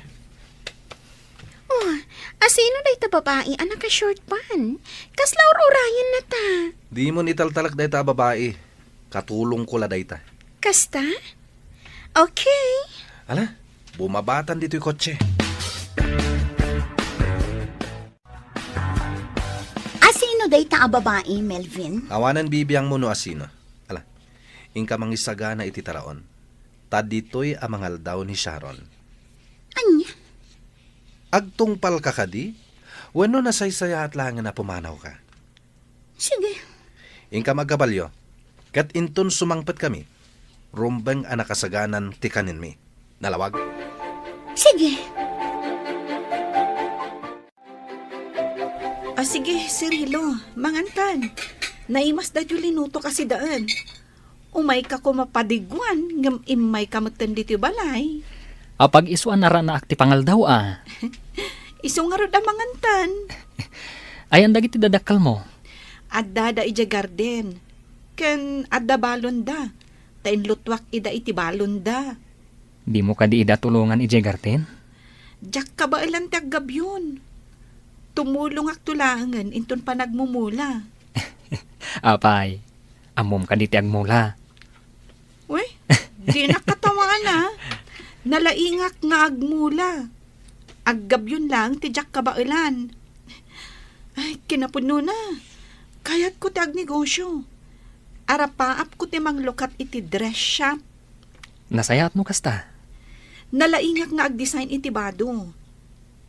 Oh, asino dayta babai a naka-short pan? Kasla ur-urayenna ta. Dimon italtalek dayta a babai. Katulongko la dayta. Kasta? Okay. Ala, bumabatan ditoy kotse. Asino dayta a babai, Melvin? Awanen bibiangmo no asino. Ala, inka mangisagana iti taraon. Ta ditoy a mangaldaw ni Sharon. Ania? Agtungpalka kadi? Wenno nasaysayaat laengen a pumanawka? Sige. Inkam agkabalio, ket inton sumangpetkami, rumbeng a nakasaganan ti kanenmi. Nalawag? Sige. A, sige, Cirilo, mangankan. Naimas daytoy linutok a sidaen. Umayka koma padigwan, ngem immayka metten ditoy balay. Apag isu a naranaak ti pangaldaw a. Isu ngarud a mangantan. Ayan dagiti dadakkelmo? Adda da idiay garden. Ken adda balonda. Ta inlutuak ida iti balonda. Dimo kadi ida tulongan idiay garden? Diak kabaelan ti aggabion. Tumulongakto laengen inton panagmumula. Apay, ammom kadi ti agmula? Uy, dinak katawana. Nalaingak nga agmula. Aggabion laeng ti diak kabaelan. Ay, kinapudnona. Kayatko ti agnegosio. Arapaapko ti manglukat iti dress shop. Nasayaat no kasta. Nalaingak nga agdesign iti bado.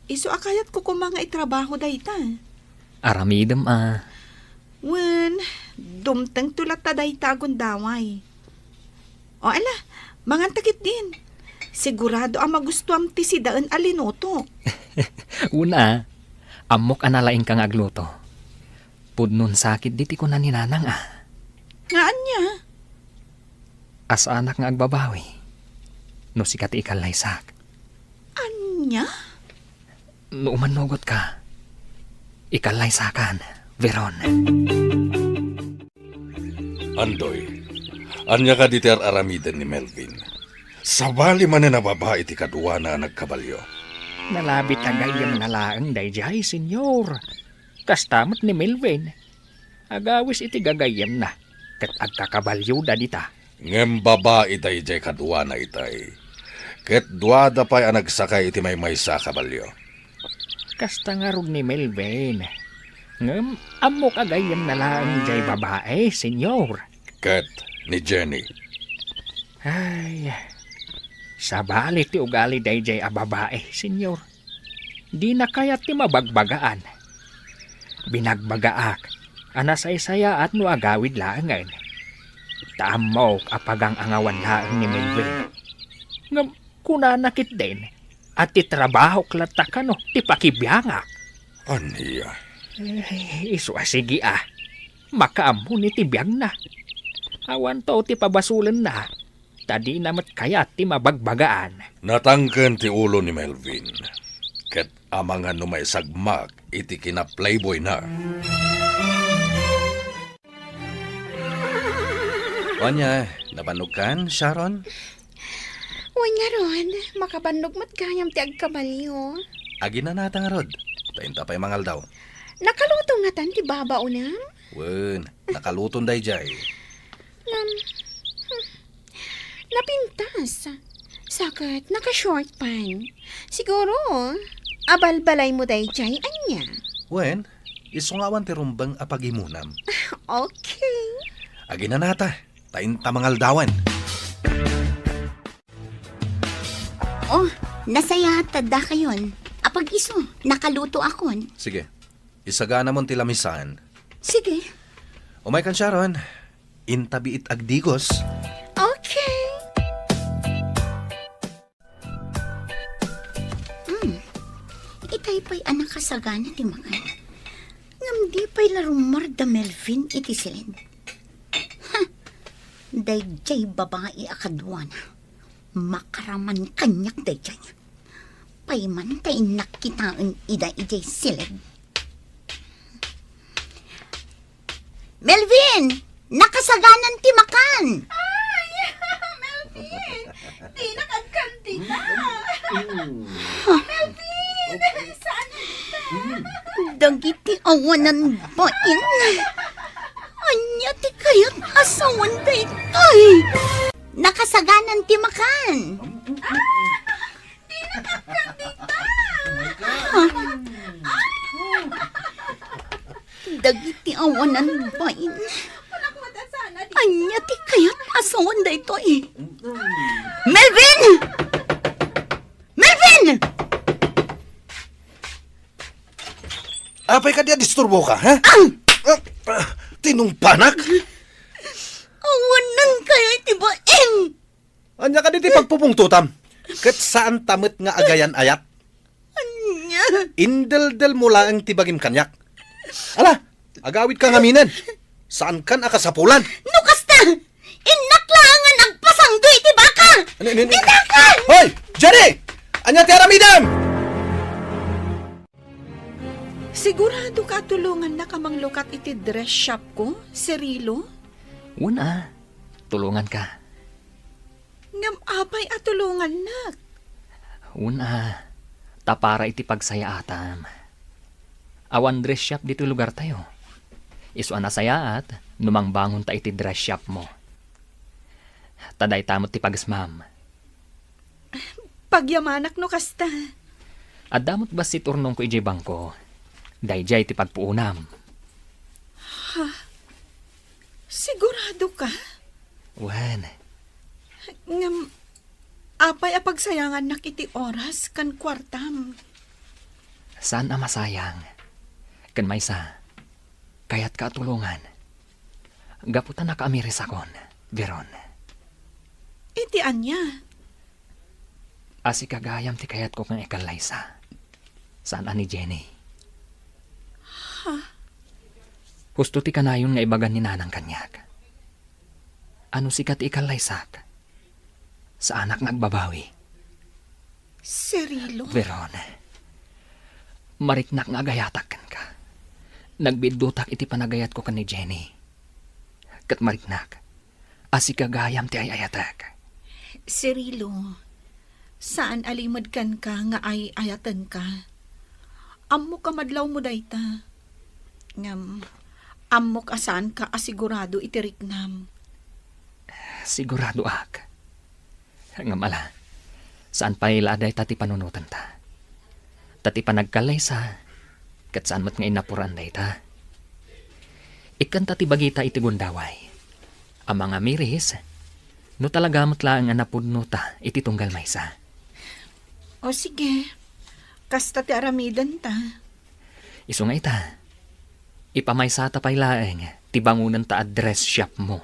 Isu a kayatko koma nga itrabaho dayta. Aramidem a. Wen, dumtengto latta dayta a gundaway. O ala, manganta ketdin. Sigurado a magustuam ti sidaen a linutok. Una, ammok a nalaingka nga agluto. Pudno sakit diti kuna ni Nanang a. Nga ania? Saanak nga agbabawi no sika ti ikallaysak. Ania? No umannugotka, ikallaysakan, Veron. Andoy, ania kadi ti ar-aramiden ni Melvin? Sabali manen a babai ti kaduana a nagkabalio. Nalabit a gayyemna laeng daydiay, Senyor. Kasta met ni Melvin. Agawis iti gagayyemna, ket agkakabalioda dita. Ngem babai daydiay kaduana itay, ket duada pay a nagsakay iti maymaysa a kabalio. Kasta ngarud ni Melvin. Ngem ammok a gayyemna laeng diay babai, Senyor. Ket ni Jenny. Ay, sabali ti ugali daydiay a babai, Senyor. Dina kayat ti mabagbagaan. Binagbagaak a nasaysayaat no agawid laengen. Ta ammok a pagang-angawan laeng ni Melvin. Ngem kunana ketdin a ti trabahok latta kano ti pakibiangak. Ania? Eh, isu a sige a. Makaammo ni ti biagna. Awanto ti pabasolenna. Ta dina met kayat ti mabagbagaan. Natangken ti ulo ni Melvin, ket amangan no maisagmak iti kina-playboyna. Ania, nabannogkan, Sharon? Wen ngarud, makabannog met gayam ti agkabalio. Aginanata ngarud, ta inta pay mangaldaw. Nakaluto ngatan ti babaonem? Wen, nakaluton daydiay. Ngem, hmm, napintas. Sa ket naka-short pants. Siguro, abalbalaymo daydiay, ania? Wen, isu nga awan ti rumbeng a pagimonam. Okay. Aginanata, ta inta mangaldawen. Oh, nasayaat ta dakayon. Apag isu, nakalutoakon. Sige, isaganamon ti lamisaan. Sige. Umaykan, Sharon. Inta biit agdigos. Okay. Hmm. Itay pay a nakasagana ti makan. Ngem di pay la rummuar da Melvin iti siled. Ha! Daydiay babai a kaduana. Makaraman kaniak daydiay. Pay man ta innak kitaen ida idiay siled. Melvin! Nakasaganan ti makan! Ay! Melvin! Dinak agkandida! Melvin! Saan ka? Dagiti awanan bain. Ania ti kayat a sawen daytoy? Nakasaganan ti makan! Ah! Dinak agkandida! Dagiti awanan bain. Ania ti kayat a sawen daytoy? Melvin! Melvin! Apay kadi a disturboka, ha? Ah! Ah, ah, tinungpanak? Awanen kayo iti bain! Ania kadi ti pagpupungtotam? Ket saanta met nga agayan-ayat. Ania? Indeldelmo laeng ti bagim kaniak. Ala, agawidka ngaminen. Saankan a kasapulan. No kasta, innak laengen agpasangdo iti baka. Ano, ano, ano? Innakan! Hoy! Jenny! Ania ti aramidem? Sigurado ka a tulongannak a manglukat iti dress shop ko, Cirilo? Wen a, tulonganka. Ngem apay a tulongannak? Wen a, ta para iti pagsayaatam. Awan dress shop ditoy lugartayo. Isu a nasayaat no mangbangonta iti dress shop mo. Ta dayta met ti pagesmam. Pagyamanak no kasta. Adda met bassit urnongko idiay bangko. Daydiay ti pagpuonam. Ha? Sigurado ka? Wen. Ngem, apay a pagsayangannak iti oras ken kuartam? Saan a masayang. Ken maysa, kayatka a tulongan. Gapu ta nakaamirisakon, Veron. Iti ania? Asika gayam ti kayatko nga ikallaysa. Saan a ni Jenny. Ha? Husto ti kanayon nga ibagan ni Nanang kaniak. Ano sika ti ikallaysak? Saanak nga agbabawi. Cirilo? Veron, mariknak nga agayatak kenka. Nagbidutak iti panagayatko ken ni Jenny. Ket mariknak, asika gayam ti ay-ayatek. Cirilo, saan a limed kenka nga ay-ayatenka. Ammok a madlawmo dayta. Ngem, ammok a saanka a sigurado iti riknam. Siguradoak. Ngem ala, saan pay la a dayta ti panunotanta. Ta ti panagkallaysa, ket saan met nga innapuran dayta. Ikkanta ti bagita iti gundaway a mangamiris, no talaga met laeng a napudnota iti tunggal maysa. O sige, kasta ti aramidenta. Isu nga ita, ipamaysata pay laeng ti bangonenta a dress shop mo.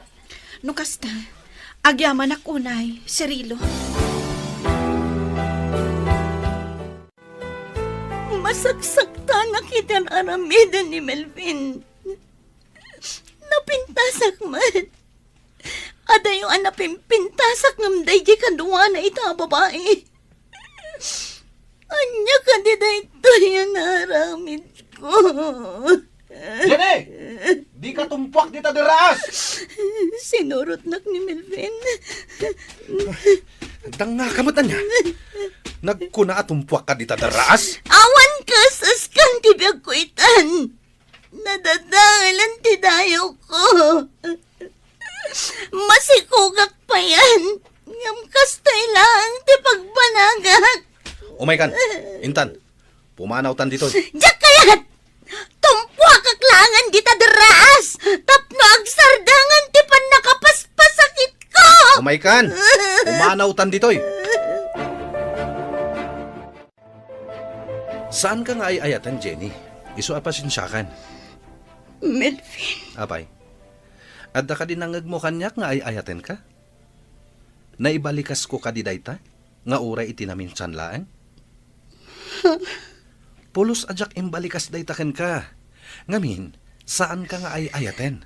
No kasta, agyamanak unay, Cirilo. Masaksaktanak iti ar-aramiden ni Melvin. Napintasak met. Adayo a napimpintasak ngem daydi kaduana ita a babai. Ania kadi daytoy a naaramidko? Jenny! Dika tumpuak dita derraas! Sinurotnak ni Melvin. Dangngaka met ania? Nagkuna a tumpuakka dita derraas? Awan kaeseskan ti biagko itan. Nadadaelan ti dayawko. Masikogak payen, ngem kastoy laeng ti pagbanagak. Umaykan, intan, pumanawtan ditoy. Diak kayat! Tumpuakak laengen dita derraas tapno agsardangan ti pannakapaspasakitko! Umaykan, pumanawtan ditoy. Saanka nga ay-ayaten, Jenny. Isu a pasensiakan. Melvin. Apay, adda kadi nangngegmo kaniak nga ay-ayatenka? Naibalikasko kadi dayta nga uray iti naminsan laeng? Pulos a diak imbalikas dayta kenka. Ngamin, saanka nga ay-ayaten.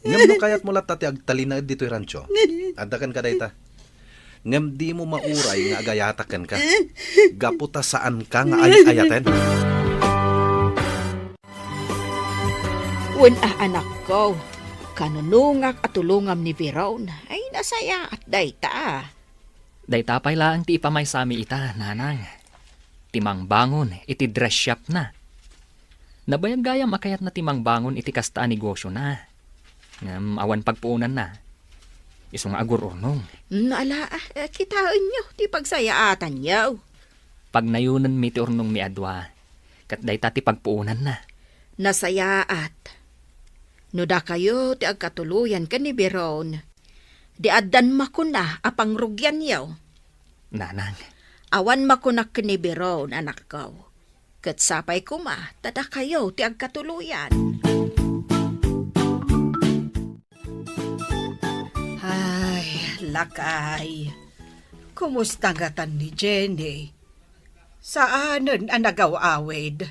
Ngem no kayatmo latta ti agtalinaed ditoy rancho, adda kenka dayta. Ngem dimo mauray nga agayatak kenka, gapu ta saanka nga ay-ayaten. Wen a, anakko, kanunongak a tulongam ni Veron. Ay, nasayaat dayta. Dayta pay laeng ti ipamaysami ita, nanang. Ti mangbangon iti dress shop na. Nabayag gayam a kayatna ti mangbangon iti kasta a negosiona. Ngem awan pagpuonanna. Isu nga agur-urnong. Mm, ala, ah, eh, kitaenyo ti pagsayaatanyo. Pagnayonenmi ti urnongmi a dua, ket dayta ti pagpuonanna. Nasayaat. No dakayo ti agkatuloyan ken ni Biron, di addan makuna a pangrugianyo. Nanang. Awan makunak ken ni Biron, anakko. Ket sapay koma ta dakayo ti agkatuloyan. Ay, lakay. Kumusta ngatan ni Jenny? Saanen a nagaw-awid?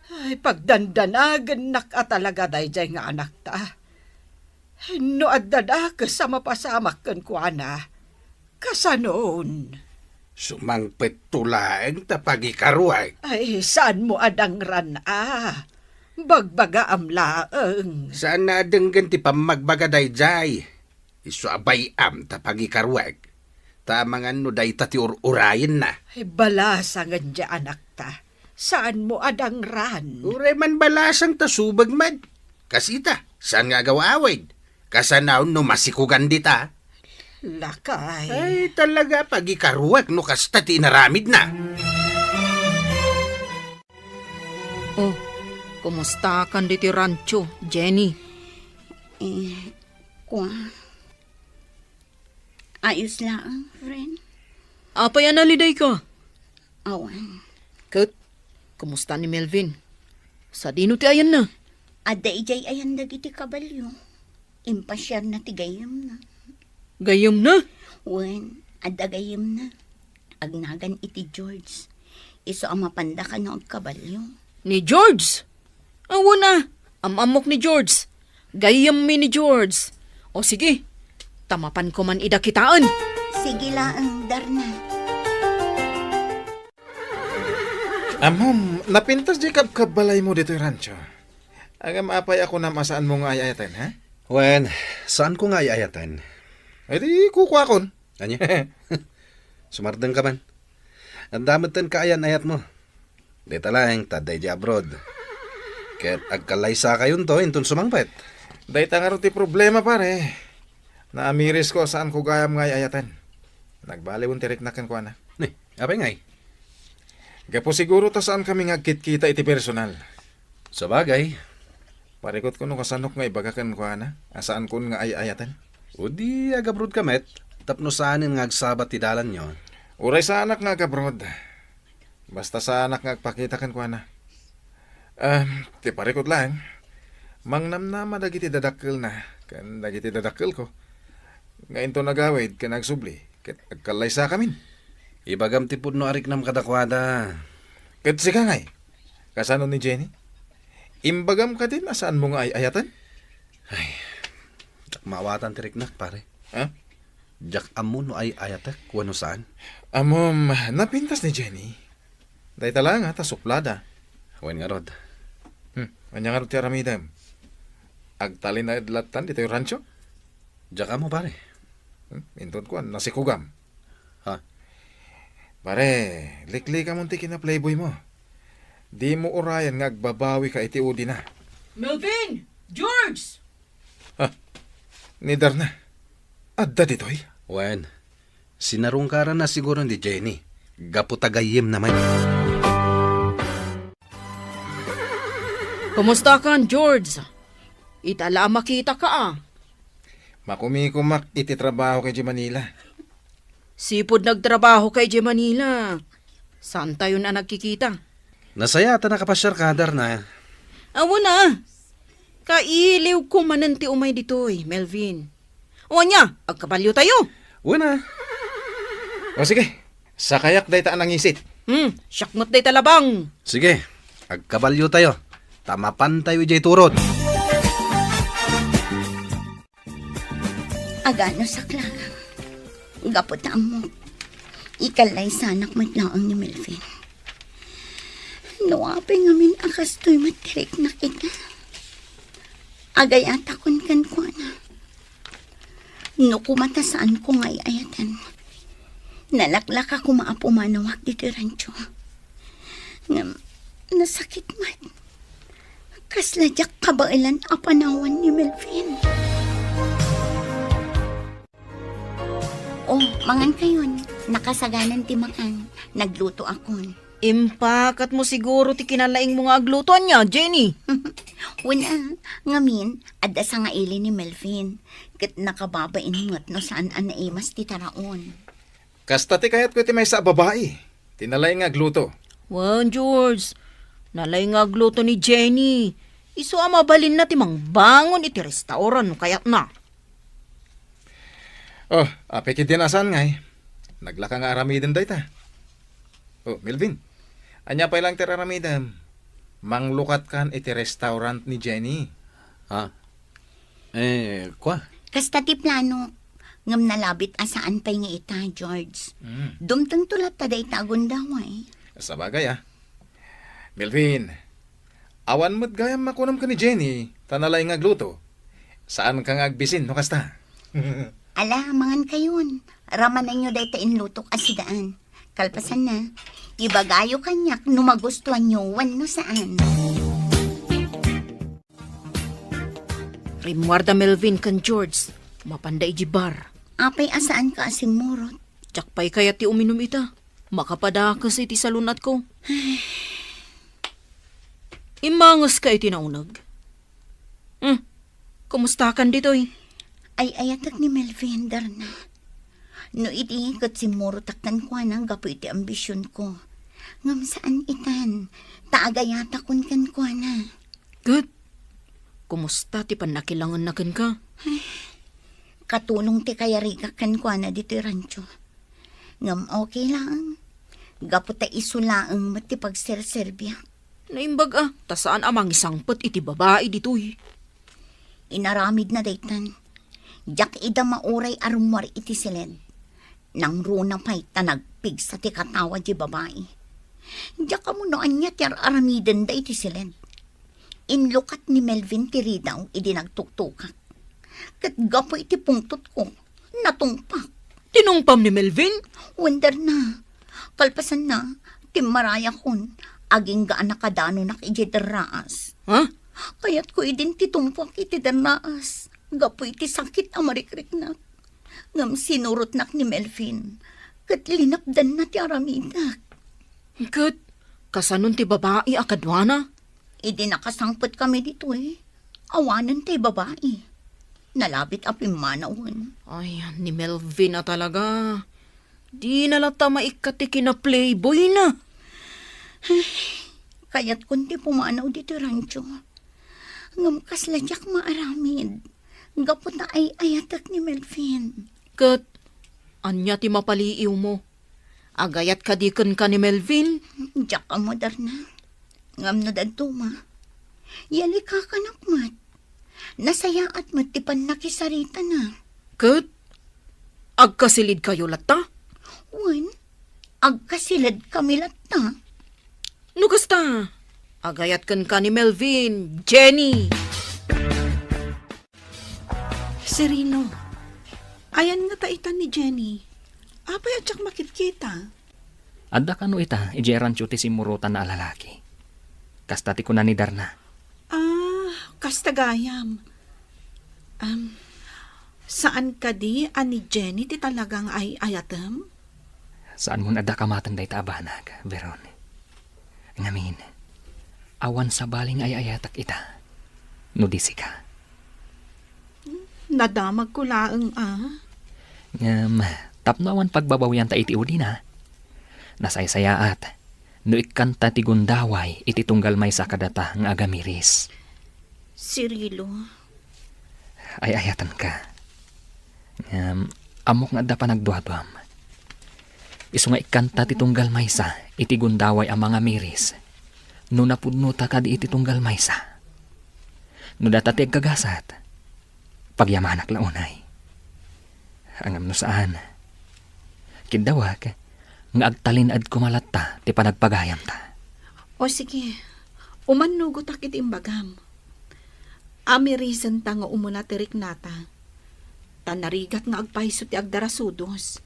Ay, pagdandanagennak a talaga daydiay nga anakta. No adda dakes a mapasamak kenkuana, kasanon? Sumangpetto laeng ta pagikaruek. Ay, saanmo a dangran a? Bagbagaam laeng. Saan a denggen ti pammagbaga daydiay? Isu a bay-am ta pagikaruek. Ta amangan no dayta ti ur-urayenna. Ay, balasangen diay anakta. Saanmo a dangran? Uray man balasang ta subeg met. Kas ita, saan nga agaw-awid? Kasanaon no masikugan dita? Lakay. Ay, talaga, pagikaruek no kasta ti inaramidna. Oh, kumusta kan ditoy rancho, Jenny? Eh, kua. Ayos laeng, friend. Apay a nalidayka? Awan. Ket, kumusta ni Melvin? Sadino ti ayanna? Adda idiay ayan dagiti kabalio. Impasiarna ti gayyemna. Gayyemna? Wen, adda gayyemna. Agnagan iti George. Isu a mapanda kano agkabalio. Ni George? Awan a, am-ammok ni George. Gayyemmi ni George. O sige, ta mapanko man ida kitaen. Sige laeng, Darna. Ammom, napintas diay kabkabbalaymo ditoy rancho. Ngem apay a kunam a saanmo nga ay-ayaten, ha? Wen, saanko nga ay-ayaten. Ay di, kukuakon. Ania? Sumardengka man. Adda metten kaayan-ayatmo. Dayta laeng ta adda idiay abroad. Ket agkallaysakayonto inton sumangpet. Dayta ngarud ti problema, pare. Naamirisko a saanko gayam nga ay-ayaten. Nagbaliwen ti riknak kenkuana. Ni, apay ngay? Gapu siguro ta saankami nga agkitkita iti personal. Sabagay. Parikutko no kasanok nga ibaga kenkuana a saankon nga ay-ayaten. O di agabrodka met, tapno saanen nga agsabat ti dalanyo. Uray saanak nga agabroad. Basta saanak nga agpakita kenkuana. Ah, ti parikut laeng, mangnamnama dagiti dadakkelna ken dagiti dadakkelko nga inton agawid ken agsubli ket agkallaysakamin. Ibagam ti pudno a riknam kadakuada. Ket sika ngay, kasano ni Jenny? Imbagam kadin a saanmo nga ay-ayaten? Ay, diak maawatan ti riknak, pare. Ha? Diak ammo no ay-ayatek wenno saan. Ammom, napintas ni Jenny. Dayta la nga ta suplada. Wen ngarud. Hmm, ania ngarud ti aramidem? Agtalinaed lattan ditoy rancho? Diak ammo, pare. Hmm, inton kuan, nasikugam. Ha? Pare, liklikamon ti kina-playboymo. Dimo urayen nga agbabawika iti udina. Melvin! George! Ha? Ni Darna? Adda ditoy? Wen, sinarungkaranna siguro ni Jenny. Gapu ta gayyemna met. Kumusta kan, George? Ita la a makitaka a. Makumikumak iti trabaho kay Manila. Sipud nagtrabaho kay Manila. Saantayon a nagkikita? Nasaya ta nakapasiarka, Darna. Awan a. Kailiwko manen ti umay ditoy, Melvin. O ania, agkabaliotayo? Wen a. O sige, sakayak dayta a nangisit. Hmm, siak met dayta labang. Sige, agkabaliotayo. Ta mapantayo idiay turod. Aganusak laeng. Gapu ta ammok, ikallaysanak met laeng ni Melvin. No apay ngamin a kastoy met ti riknak ita, agayatakon kenkuana. No koma ta saanko nga ay-ayaten, nalaklaka koma a pumanawak ditoy rancho. Ngem nasakit met. Kasla diak kabaelan a panawan ni Melvin. Oh, mangan kayon. Nakasaganan ti makan. Nagluto akon. Impakatmo siguro ti kinalaingmo nga agluto, ania, Jenny? Wen a, ngamin, adda sangaili ni Melvin. Ket nakababain met no saan a naimas ti taraon. Kasta ti kayatko iti maysa a babai. Ti nalaing nga agluto. Wen, George, Nalay nga agluto ni Jenny. Isu a mabalinna ti mangbangon iti restaurant no kayatna. Oh, apay ketdin a saan ngay? Naglaka nga aramiden dayta. Oh, Melvin, ania pay lang ti aramidem? Manglukatkan iti restaurant ni Jenny. Ha? Eh, kua? Kasta ti plano. Ngem nalabit a saan pay nga ita, George. Mm. Dumtengto latta dayta a gundaway. Sabagay, ah. Melvin, awan met gayam makunam ken ni Jenny, ta nalay nga agluto. Saanka nga agbisin no kasta? Ala, mangankayon. Ramanenyo dayta inlutok a sidaan. Kalpasanna, ibagayo kaniak no magustuanyo wenno saan. Rimmuarda Melvin ken George, mapanda iti bar. Apay a saanka a simmurot? Diak pay kayat ti uminum ita. Makapadakes iti salun-atko. Immangeska iti nauneg. Hmm, kumustakan ditoy? Ay-ayatek ni Melvin, Darna. No idi ket simmurotak kenkuana gapu iti ambisionko. Ngem saan itan, ta agayatakon kenkuana. Ket, kumusta ti pannakilangenna kenka? Ay, katulong ti kayarigak kenkuana ditoy rancho. Ngem okay laeng. Gapu ta isu laeng met ti pagserserbiak. Naimbag a, ta saan a mangisangpet iti babai ditoy. Inaramidna daytan. Diak ida mauray a rummuar iti siled. Nangruna pay ta nagpigsa ti katawa ti babai. Diak ammo no ania ti ar-aramidenda iti siled. Inlukat ni Melvin ti ridaw idi nagtuktukak. Ket gapu iti pungtotko, natungpak. Tinungpam ni Melvin? Wen, Darna. Kalpasanna, timmarayakon, agingga a nakadanonak idiay derraas. Ha? Kayatko idin ti tumpuak iti derraas, gapu iti sakit a marikriknak. Ngem sinurotnak ni Melvin, ket linapdanna ti aramidek. Ket kasanon ti babai a kaduana? Idi nakasangpetkami ditoy, awanen tay babai. Nalabit a pimmanawen. Ay, ni Melvin a talaga. Dina latta maikkat ti kina-playboyna. Ay, kayatkon ti pumanaw ditoy rancho. Ngem kasla diak maaramid. Gapu ta ay-ayatek ni Melvin. Ket ania ti mapaliiwmo? Agayat kadi kenka ni Melvin? Diak ammo, Darna. Ngem no dadduma, yalikakanak met. Nasayaat met ti pannakisaritana. Ket agkasilidkayo latta? Wen, agkasiledkami latta. No kasta, agayat kenka ni Melvin, Jenny. Cirilo, ayan ngata ita ni Jenny? Apay a diak makitkita? Adda kano ita idiay rancho ti simmurotanna a lalaki. Kasta ti kuna ni Darna. Ah, kasta gayam. Am, saan kadi a ni Jenny ti talagang ay-ayatem? Saanmon adda kamaten dayta a banag, Veron. Ngamin, awan sabali nga ay-ayatek ita, no di sika. Nadamagko laeng a. Ngem, tapno awan pagbabawianta iti udina, nasaysayaat no ikkanta ti gundaway iti tunggal maysa kadata nga agamiris. Cirilo. Ay-ayatenka. Ngem, ammok nga adda panagduaduam. Isu nga ikkanta ti tunggal maysa iti gundaway a mangamiris no napudnota kadi iti tunggal maysa. No data ti agkagasat, pagyamanak la unay. Ngem no saan, kiddawek nga agtalin-ed koma latta ti panagpagayamta. O sige, umannugotak iti imbagam. Amirisenta nga umuna ti riknata. Ta narigat nga agpayso ti agdarasudos.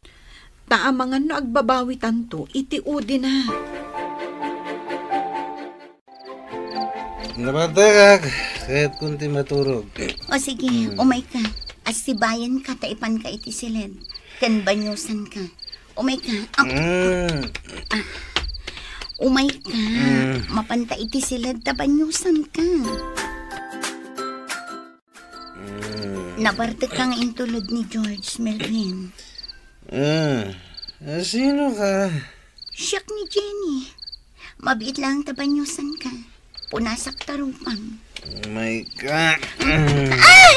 Ta amangan no agbabawitanto iti udina. Nabantayak, kayatkon ti maturog. O sige, Hmm. umayka. Assibayanka ta ipanka iti siled. Ken banyosanka. Umayka. Ah, Mm. ah. Umayka. Mm. Mapanta iti siled ta banyosanka. Mm. Nabartek ka nga intulod ni George, Melvin. Ah, ah, sino ka? Siak ni Jenny. Mabiit lang ta baniosanka. Punasak ta rupam. My God. Ay!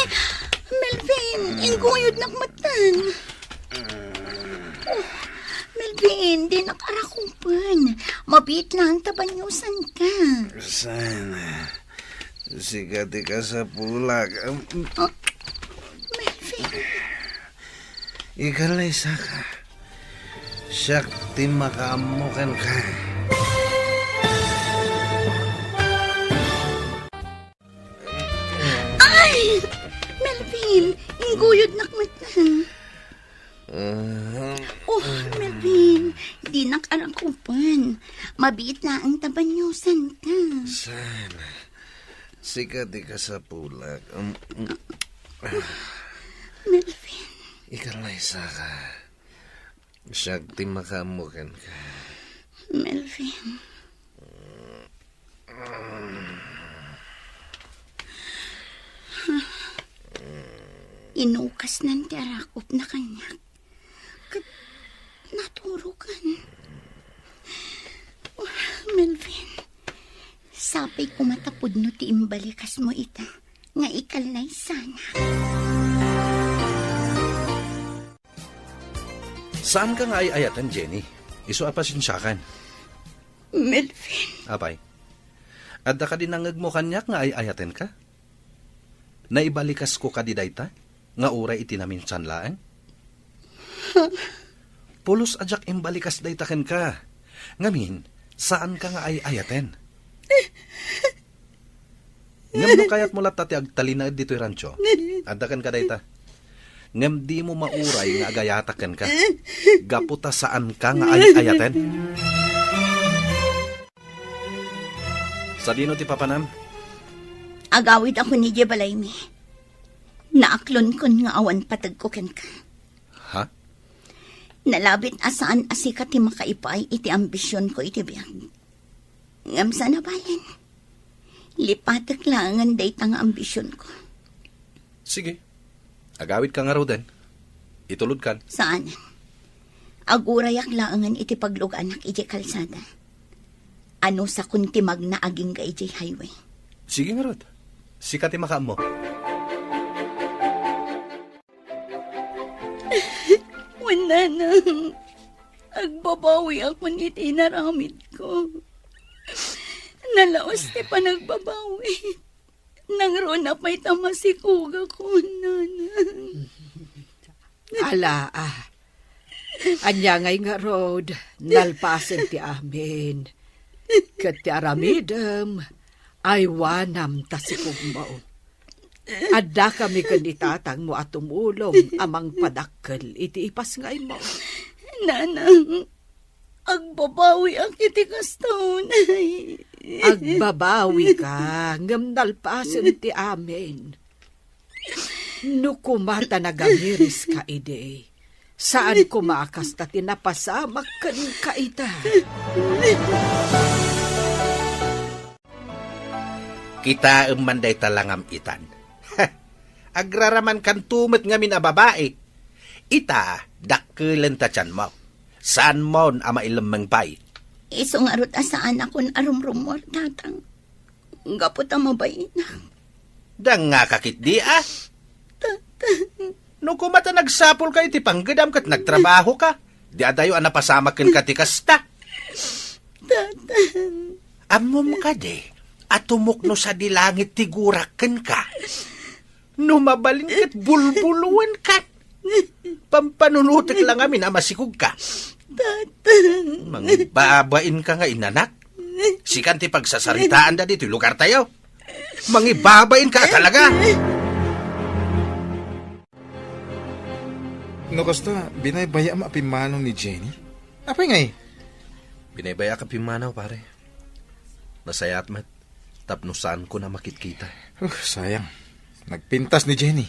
Melvin, inggoyodnak metten. Oh, Melvin, dinak arakupen. Mabiit lang ta baniosanka. Sana. Sika ti kasapulak. Um, Oh, Melvin. Ikalaysaka. Siak ti makaammo kenka. Ay! Melvin, inggoyodnak metten. Ah. Oh, Melvin, dinak arakupen. Mabiit laeng ta baniosanka. Sana. Sika ti kasapulak. Um, um. Melvin. Ikalaysaka. Siak ti makaammo kenka. Melvin. Inukasnan ti arakupna kaniak. Ket naturokan. Melvin, sapay koma ta pudno ti imbalikasmo ita nga ikallaysanak. Saanka nga ay-ayaten, Jenny. Isu a pasensiakan. Melvin. Apay, adda kadi nangngegmo kaniak nga ay-ayatenka? Naibalikasko kadi dayta nga uray iti naminsan laeng? Pulos a diak imbalikas dayta kenka. Ngamin, saanka nga ay-ayaten. Ngem no kayatmo latta ti agtalinaed ditoy rancho, adda kenka dayta. Ngem dimo mauray nga agayatak kenka, gapu ta saanka nga ay-ayaten. Sadino ti papanam? Agawidakon idiay balaymi. Naaklonkon nga awan pategko kenka. Ha? Nalabit a saan a sika ti makaipaay iti ambisionko iti biag. Ngem saan a balen, lipatek laengen dayta nga ambisionko. Sige. Agawidka ngaruden. Itulodkan. Saan. Agurayak laengen iti pagluganak idiay kalsada. Anusakon ti magna agingga idiay highway. Sige ngarud. Sika ti makaammo. Wen, nanang, agbabawiakon iti inaramidko. Nalaos ti panagbabawi. Nangruna pay ta masikogakon, nanang. Ala, ah. Ania ngay ngarud, nalpasen ti amin. Ket ti aramidem, aywanam ta sikogmo. Addakami ken ni tatangmo a tumulong a mangpadakkel iti ipasngaymo. Nanang, agbabawiak iti kasta unay. Agbabawika, ngem nalpasen ti amin. No koma ta nagamiriska idi, saan koma a kasta ti napasamak kenka ita. Kitaem man dayta langam itan. Agraramankanto met ngamin a babai. Ita, dakkelen ta tianmo. Saanmon a mailemmeng pay. Isu ngarud a saanakon a rumrummuar, tatang. Gapu ta mabainak. Dangngaka ketdi, a? Tatang. No koma ta nagsapulka iti panggedam ket nagtrabahoka, di adayo a napasamak kenka ti kasta. Tatang. Ammom kadi a tumukno sadi langit ti gurak kenka? No mabalin ket bulbuloenkan. Pampanunotek la ngamin a masikogka. Tatang. Mangibabainka nga inanak. Sikan ti pagsasaritaanda ditoy lugartayo. Mangibabainka a talaga. No kasta, binaybaya-am a pimmanaw ni Jenny? Apay ngay? Binaybayaak a pimmanaw, pare. Nasayaat met tapno saanko a makitkita. Uh, sayang. Nagpintas ni Jenny.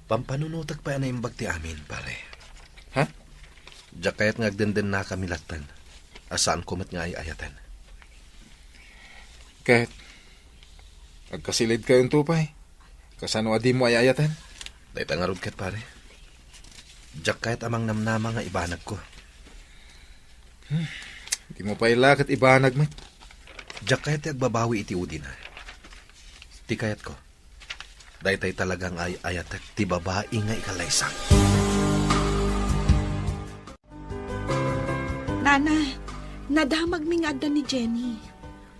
Pampanunotek pay a naimbag ti amin, pare. Ha? Diak kayat nga agdendennakami latten a saanko met nga ay-ayaten. Ket, agkasilidkayonto pay. Kasano a dimo ay-ayaten? Dayta ngarud ket, pare. Diak kayat a mangnamnama nga ibanagko. Hmm. Dimo pay la ket ibanag met. Diak kayat ti agbabawi iti udina. Ti kayatko, daytay talaga nga ay-ayatek ti babai nga ikalaysak. Nana, nadamagmi nga adda ni Jenny.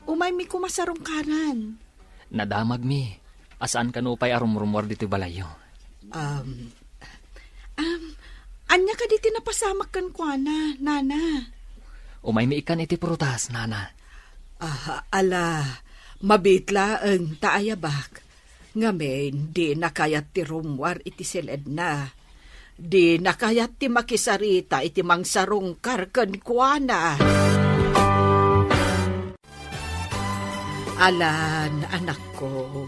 Umaymi koma sarungkaran. Nadamagmi. A saan kano pay a rumrumuar ditoy balayyo. Um, um, ania kadi ti napasamak kenkuana, Nana? Umaymi ikkan iti prutas, Nana. Ah, ala, mabiit laeng ta ayabak. Ngamin, dina kayat ti rummuar iti siledna. Dina kayat ti makisarita iti mangsarungkar kenkuana. Alan, anakko,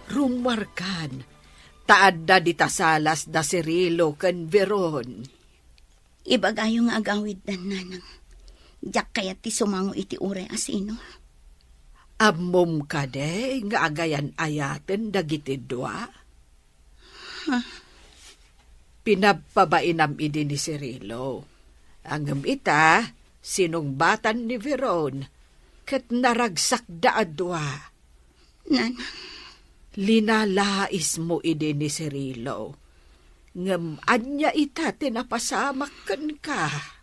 rummuarkan, ta adda dita salas da Cirilo ken Veron. Ibagayo nga agawiddan, nanang. Diak kayat ti sumango iti uray a sino. Ammom kadi nga agayan-ayaten dagiti dua? Ha? Pinabpabainam idi ni Cirilo. Ngem ita, sinungbatan ni Veron, ket naragsakda a dua. Nanang. Linalaismo idi ni Cirilo. Ngem ania ita ti napasamak kenka?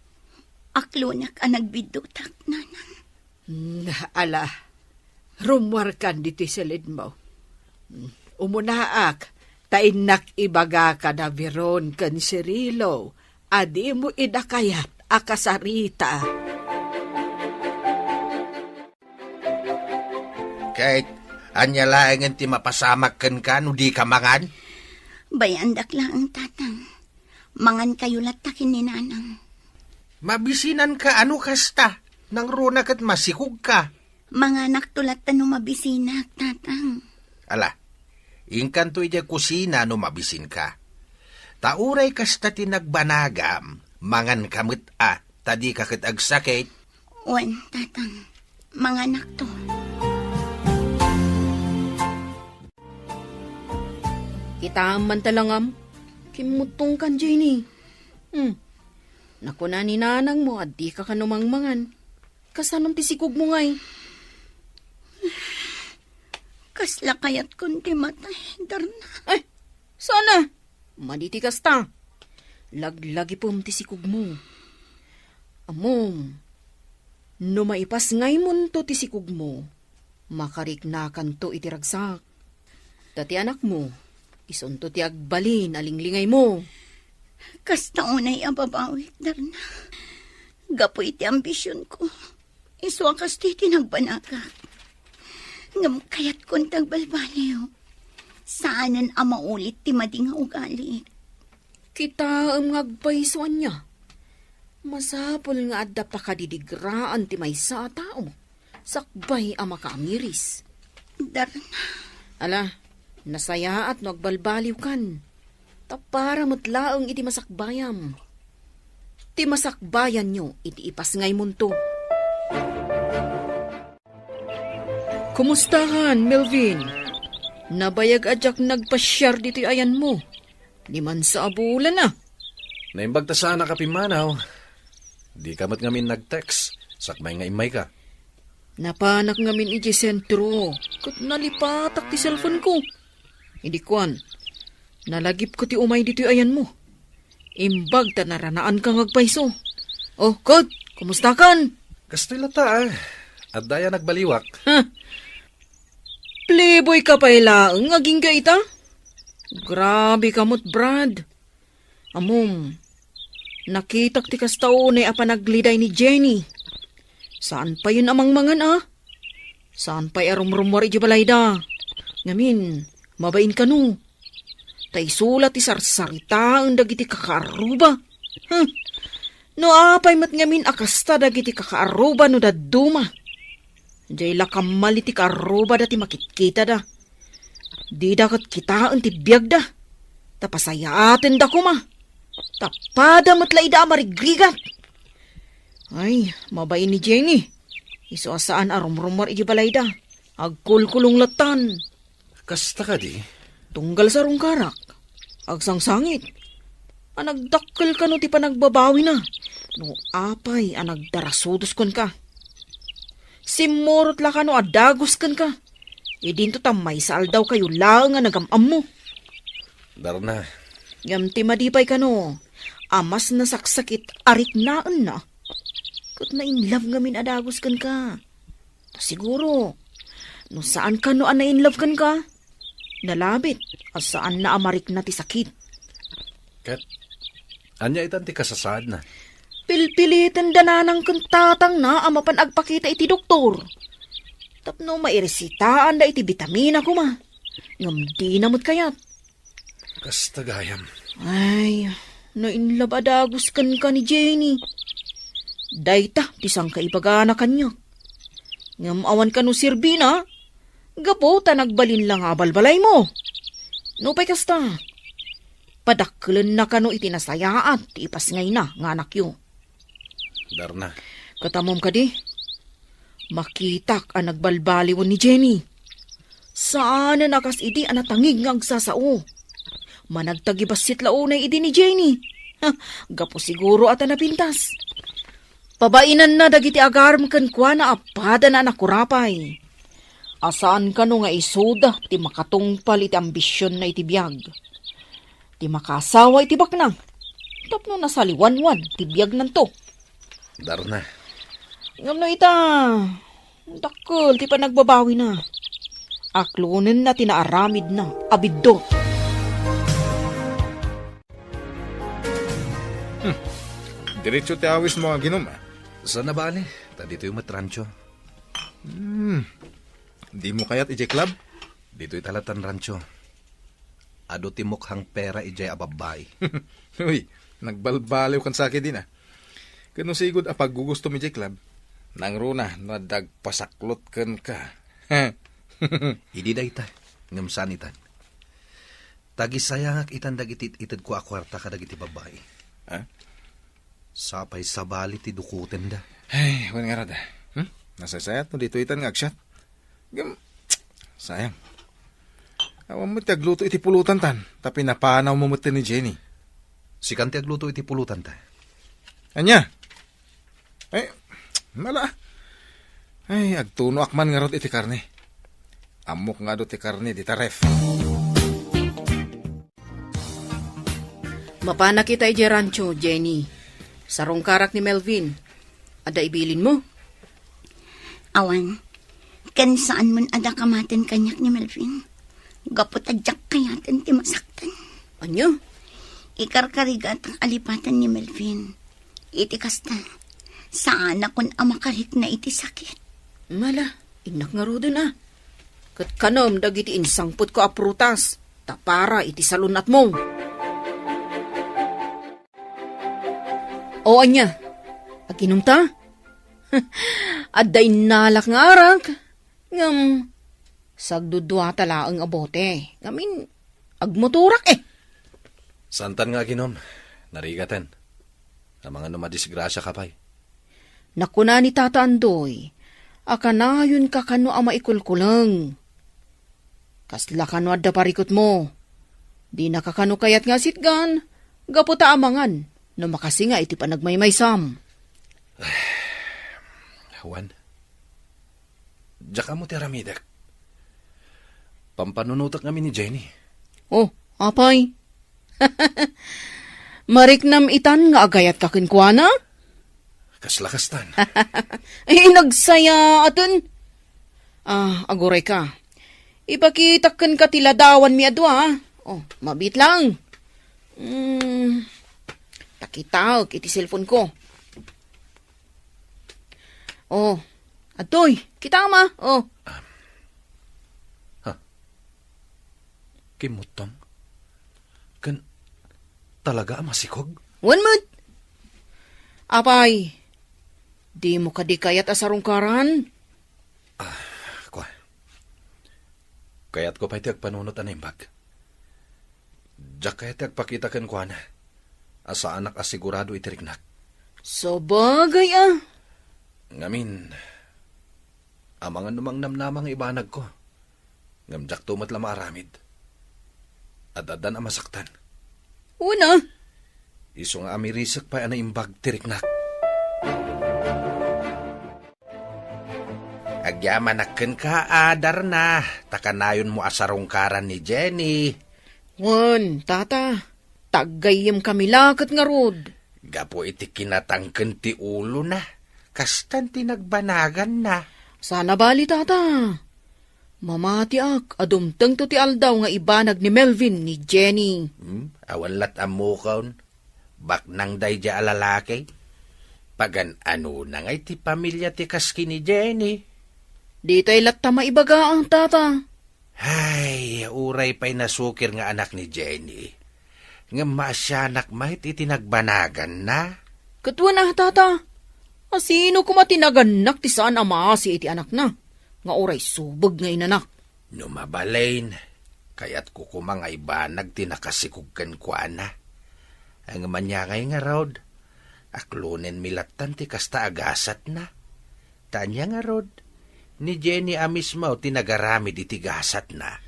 Aklonak a nagbiddutak, nanang. Hmm, ala, rummuarkan ditoy siledmo. Hmm, umunaak, ta innak ibaga kada Veron ken Cirilo a dimo ida kayat a kasarita. Ket ania laengen ti mapasamak kenka no dika mangan? Bayaandak laeng, tatang. Mangankayo latta ken ni nanang. Mabisinanka a no kasta, nangruna ket masikogka. Manganakto latta no mabisinak, tatang. Ala, inkanto idiay kusina no mabisinka. Ta uray kasta ti nagbanagam, manganka met a, ta dika ket agsakit. Wen, tatang, manganakto. Kitaem man ta langam, kimmuttongkan, Jenny. Hmm. Nakuna ni nanangmo a dika kano mangmangan. Kasanon ti sikogmo ngay? Kasla kayatkon ti matay, Darna. Ay, sana! Madi ti kasta. Laglagipem ti sikogmo. Ammom, no maipasngaymonto ti sikogmo, makariknakanto iti ragsak. Ta ti anakmo, isunto ti agbalin a linglingaymo. Kasta unay a babawik, Darna. Gapu iti ambisionko, isu a kastoy ti nagbanagak. Ngem kayatkon ti agbalbaliw. Saanen a maulit ti madi nga ugali. Kitaem nga agpayso ania. Masapul nga adda pakadidigraan ti maysa a tao sakbay a makaamiris. Darna. Ala, nasayaat no agbalbaliwkan. Ta para met laeng iti masakbayam. Ti masakbayanyo iti ipasngaymonto. Kumustakan, Melvin? Nabayag a diak nagpasiar ditoy ayanmo. Ni mansa a bulan a. Naimbag ta saanak a pimmanaw. Dika met ngamin nag-text, sakbay nga immayka. Napanak ngamin idiay sentro, ket nalipatak ti cellphone-ko. Idi kuan, nalagipko ti umay ditoy ayanmo. Imbag ta naranaanka nga agpayso. O, Kot, kumustakan? Kastoy latta, ah. Adda aya nagbaliwak. Ha? Playboy ka pay laeng, agingga ita? Grabe ka met, Brad. Ammom, nakitak ti kasta unay a panagliday ni Jenny. Saan payen a mangmangan, a? Saan pay a rumrumuar idiay balayda? Ngamin, mabain kano. Ta isu la ti sarsaritaen dagiti kakaarruba. Hm. No apay met ngamin a kasta dagiti kakaarruba no dadduma. Diay la kammal iti kaarrubada ti makitkitada. Dida ket kitaen ti biagda. Ta pasayaatenda koma. Ta pada met la ida a marigrigat. Ay, mabain ni Jenny. Isu a saan a rumrumuar iti balayda. Agkulkulong lattan. Kasta kadi? Tunggal sarungkarak. Agsangsangit. A nagdakkel kano ti panagbabawina. No apay a nagdarasudos kenka. Simmurot la kano a dagus kenka. Idinto ta maysa aldawkayo laeng a nagam-ammo. Darna. Ngem ti madi pay kano a mas nasaksakit a riknaenna. Ket na-in love ngamin a dagus kenka. Ta siguro, no saan kano a na-in love kenka, nalabit a saanna a marikna ti sakit. Ket ania itan ti kasasaadna? Pilpiliten da nanang ken tatangna a mapan agpakita iti doktor. Tapno mairesitaanda iti bitamina koma. Ngem dina met kayat. Kasta gayam. Ay, na-in love a dagus kenka ni Jenny. Dayta ti sangkaibagana kaniak. Ngem awan kano serbina, gapu ta nagbalin la nga abalbalaymo. Nupay kasta, padakkelenna kano iti nasayaat ti ipasngayna nga anakyo. Darna. Ket ammom kadi, makitak a nagbalbaliwen ni Jenny. Saanen a kas idi a natangig nga agsasao. Managtagibassit la unay idi ni Jenny. Ha, gapu siguro a ta napintas. Pabainanna dagiti agarem kenkuana a padana a nakurapay. A saan kano nga isuda ti makatungpal iti ambisionna iti biag. Ti makaasawa iti baknang. Tapno nasaliwanwan ti biagnanto. Darna. Ngem no ita, dakkel ti panagbabawina. Aklonenna ti naaramidna a biddut. Hmm. Diretso ti awismo, aginom, ah. Saan a bale, ta ditoy met rancho. Hmm. Dimo kayat idiay club? Ditoy talatan rancho. Adu ti mukhang pera idiay a babbai. Uy, nagbalbaliw kan sakit din, ah. Ket no sigud a paggugustom idiay club, nangruna no adda agpasaklot kenka. Idi dayta, ngem saan itan. Tagisayangak itan dagiti it-itedko a kuarta kadagiti babbai. Ha? Sapay sabali ti dukotenda. Ay, wen ngarud, ah. Hmm? Nasaysayat no ditoy itan nga agsiat. Ngem, sayang. Awan met ti agluto iti pulutan tan, ta pinapanawmo met ni Jenny. Sikan ti agluto iti pulutan ta. Ania? Ay, mala. Ay, agtunoak man ngarud iti karne. Ammok nga adu ti karne dita ref. Mapanak ita idiay rancho, Jenny. Sarungkarak ni Melvin. Adda ibilinmo? Awan. Ken saan met a dakamaten kaniak ni Melvin. Gapu ta diak kayaten ti masaktan. Ania? Ikarkarigatak a lipaten ni Melvin. Iti kasta, saanakon a makarikna iti sakit. Mala, innak ngaruden a. Ket kanem dagiti insangpetko a prutas, ta para iti salun-atmo. O ania, aginom ta? Adda innalak nga arak, ngem sagdudua ta laeng a bote. Ngamin, agmotorak, eh. Santan nga aginom, narigaten. Amangan no madisgrasiaka pay. Nakuna ni Tata Andoy a kanayonka kano a maikulkuleng. Kasla kano adda parikutmo. Dinaka kano kayat nga asitgan, gapu ta amangan no makasinga iti panagmaymaysam. Wen, diak ammo ti aramidek. Pampanunotek ngamin ni Jenny. Oh, apay? Mariknam itan nga agayatka kenkuana? Kasla kastan. Ay, nagsayaaten. Ah, aguray ka. Ipakitak kenka ti ladawanmi a dua, ah. Oh, mabit lang. Hmm, takitaek iti cellphone ko. Oh, adtoy, kita ma. Oh. Ha? Kimmuttong? Ken talaga a masikog? Wen met. Apay, dimo kadi kayat a sarungkaran? Ah, kua. Kayatko pay ti agpanunot a naimbag. Diak kayat ti agpakita kenkuana a saanak a sigurado iti riknak. Sabagay a. Ngamin, amangan no mangnamnama nga ibanagko. Ngem diakto met la maaramid. Ad-addan a masaktan. Una. Isu nga amirisek pay a naimbag ti riknak. Agyamanak kenka a Darna, ta kanayonmo a sarungkaran ni Jenny. Wen, tata, ta aggayyemkami la ket ngarud. Gapu iti kinatangken ti ulona, kastan ti nagbanaganna. Saan a bali, tata. Mamatiak a dumtengto ti aldaw nga ibanag ni Melvin ni Jenny. Hmm? Awan lat ammokon. Baknang daydiay a lalaki. Pagan-anona ngay ti pamilia ti kas ken ni Jenny? Ditoy latta maibaga, tata. Ay, uray pay nasukir nga anak ni Jenny. Ngem maasianak met iti nagbanaganna. Ket wen a, tata. A sino koma ti nagannak ti saan a maasi iti anakna, nga uray subeg nga inanak? No mabalin, kayatko koma nga ibanag ti nakasikog kenkuana. Ngem ania ngay ngarud, aklonenmi lattan ti kasta a gasatna. Ta ania ngarud, ni Jenny a mismo ti nagaramid iti gasatna.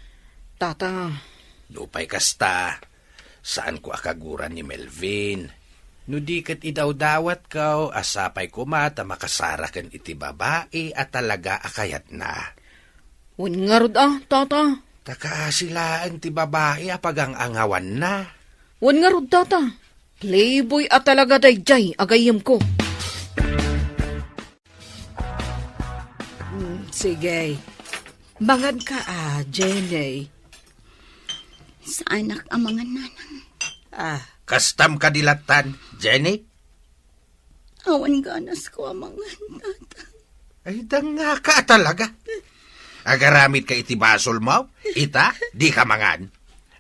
Tata. Nupay kasta, saanko a kaguran ni Melvin. No di ket idawdawatko a sapay koma ta makasaraken iti babai a talaga a kayatna. Wen ngarud a, tata. Ta kaasi laeng ti babai a pagang-angawanna. Wen ngarud, tata. Playboy a talaga daydiay a gayyemko. Mm, sige. Manganka a, Jenny. Saanak a mangan, nanang. Ah. Kastam kadi lattan, Jenny? Awan ganasko a mangan, tata. Ay, dangngaka a talaga. Agaramidka iti basolmo? Ita, dika mangan.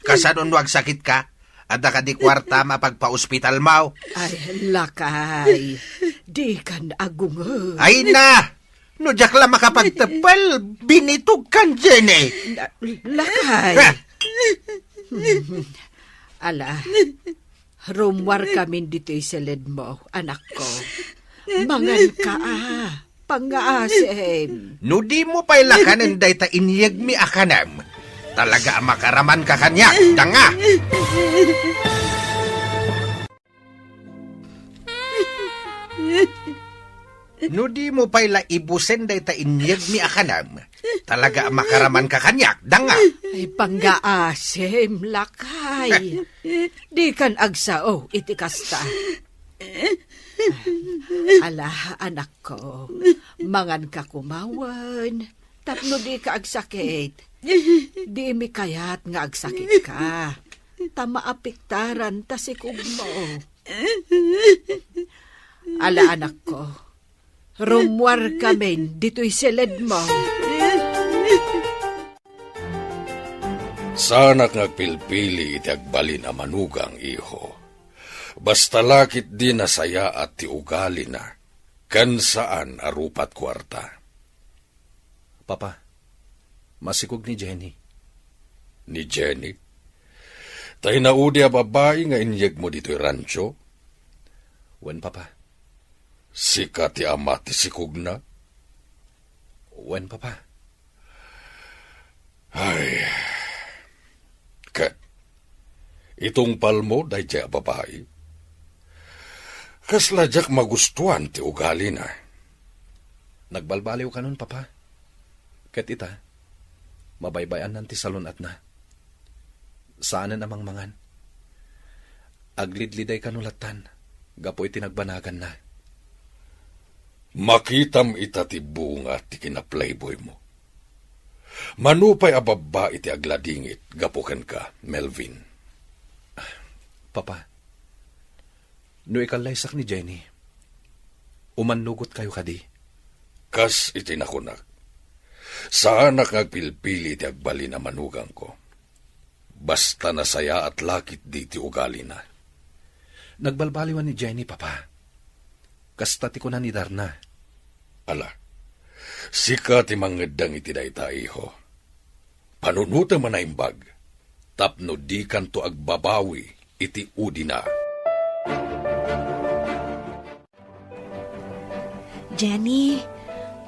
Kasano no agsakitka? Adda kadi kuartam a pagpaospitalmo? Ay, lakay. Dikan agungod. Ay na! No diak la makapagteppel, binitogkan, Jenny. La-, lakay. Ah! Ala, rummuarkamin ditoy siledmo, anakko. Manganka a, pangngaasim. No dimo pay la kanen dayta inyegmi a kanem, talaga a makaramanka kaniak, danga. No dimo pay la ibusen dayta inyegmi a kanem, talaga a makaramanka kaniak, danga. Ay, pangngaasim, lakay. Dikan agsao iti kasta. Ala, anakko, manganka koma wen. Tapno dika agsakit, dimi kayat nga agsakitka, ta maapektaran ta sikogmo. Ala, anakko, rummuarkamin ditoy siledmo. Saanak nga agpilpili iti agbalin a manugang, iho. Basta la ketdin a sayaat ti ugalina, ken saan a rupat kuarta. Papa, masikog ni Jenny. Ni Jenny? Tay naudi a babai nga inyegmo ditoy rancho? Wen, Papa. Sika ti ama ti sikogna? Wen, Papa. Ay. Ket, itungpalmo daydiay a babai? Kasla diak magustuan ti ugalina. Nagbalbaliw kanon, Papa. Ket ita, mabaybay-annan ti salun-atna. Saanen a mangmangan. Aglidliday kano lattan, gapu iti nagbanaganna. Makitam ita ti bunga ti kinaplayboymo. Mano pay a babbai ti agladingit gapu kenka, Melvin? Papa, no ikallaysak ni Jenny, umannugotkayo kadi? Kas iti nakunak, saanak nga agpilpili ti agbalin a manugangko. Basta nasayaat la ketdi ti ugalina. Nagbalbaliwan ni Jenny, Papa. Kasta ti kuna ni Darna. Ala, sika ti mangeddeng iti dayta, iho. Panunotem a naimbag, tapno dikanto agbabawi iti udina. Jenny,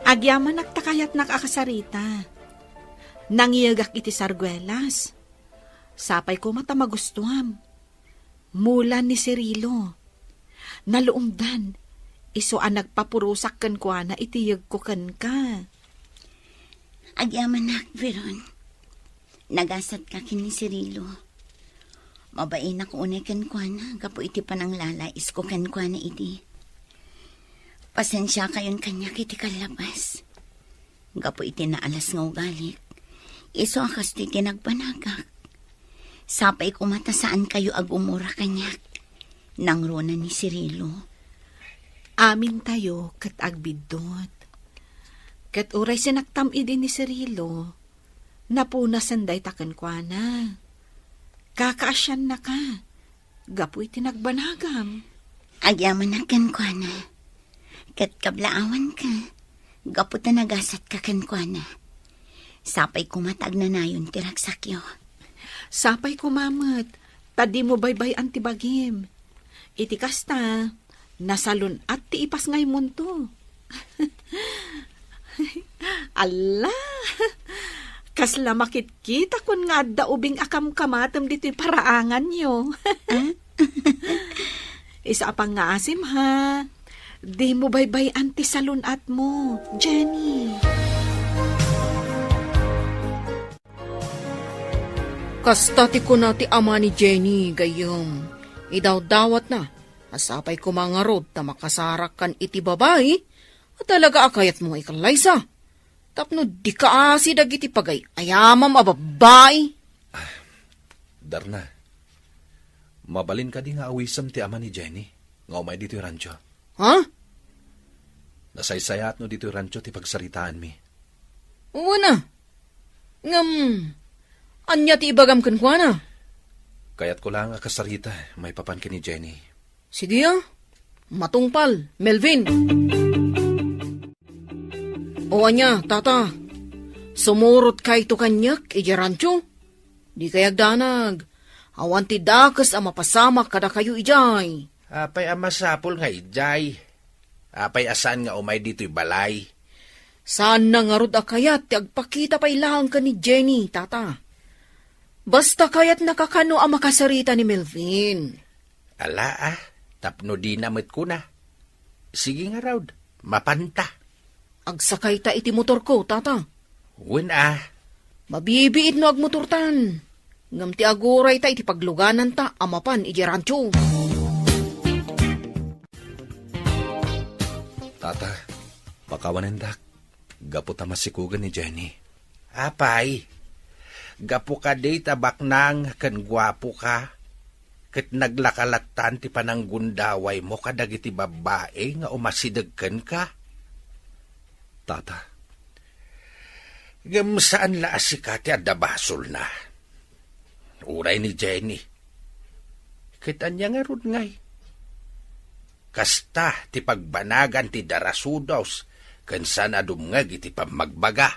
agyamanak ta kayatnak a kasarita. Nangiyegak iti sarguelas. Sapay koma ta magustuam. Mula ni Cirilo. Naluongdan, isu a nagpapurosak kenkuana iti yegko kenka. Agyamanak, Veron. Nagasatka ken ni Cirilo. Mabainak unay kenkuana gapu iti pananglalaisko kenkuana idi. Pasensiakayon kaniak iti kallabas. Gapu iti naalas nga ugalik, isu a kastoy ti nagbanagak. Sapay koma ta saankayo a gumura kaniak. Nangruna ni Cirilo. Amintayo ket agbiddut. Ket uray sinaktam idi ni Cirilo, napunasen dayta kenkuana. Kakaasiannaka gapu iti nagbanagam. Agyamanak kenkuana. Ket kablaawanka gapu ta nagasatka kenkuana. Sapay koma ta agnanayon ti ragsakyo. Sapay koma met ta dimo baybay-an ti bagim. Iti kasta, nasalun-at ti ipasngaymonto. Alla! Kasla makitkitakon nga adda ubing a kamkamatem ditoy paraanganyo. Ah? Isu a pangngaasim, ha? Dimo baybay-an ti salun-atmo, Jenny. Kasta ti kuna ti ama ni Jenny, gayyem, idawdawatna a sapay koma ngarud ta makasarakkan iti babai a talaga a kayatmo nga ikallaysa. Tapno dika asi dagiti pagay-ayamam a babbai. Darna, mabalin kadi nga awisem ti ama ni Jenny nga umay ditoy rancho? Ha? Nasaysayaat no ditoy rancho ti pagsaritaanmi. Wen a. Ngem, ania ti ibagam kenkuana? Kayatko laeng a kasarita maipapan ken ni Jenny. Sige a. Matungpal, Melvin. O ania, tata? Sumurotkayto kaniak idiay rancho? Dikay agdanag. Awan ti dakes a mapasamak kadakayo idiay. Apay a masapul nga idiay? Apay a saan nga umay ditoy balay? Saanna ngarud a kayat ti agpakita pay laeng ken ni Jenny, tata. Basta kayatnaka kano a makasarita ni Melvin. Ala a, tapno dina met kuna. Sige ngarud, mapanta. Agsakayta iti motorko, tata. Wen a. Mabibiit no agmotortan. Ngem ti agurayta iti paglugananta a mapan idiay rancho. Tata, pakawanendak. Gapu ta masikogen ni Jenny. Apay, gapu kadi ta baknang ken guapoka, ket naglaka lattan ti pananggundawaymo kadagiti babbai nga umasideg kenka? Tata. Ngem saan la a sika ti adda basolna. Uray ni Jenny. Ket ania ngarud ngay? Kasta ti pagbanagan ti darasudos ken saan a dumngeg iti pammagbaga.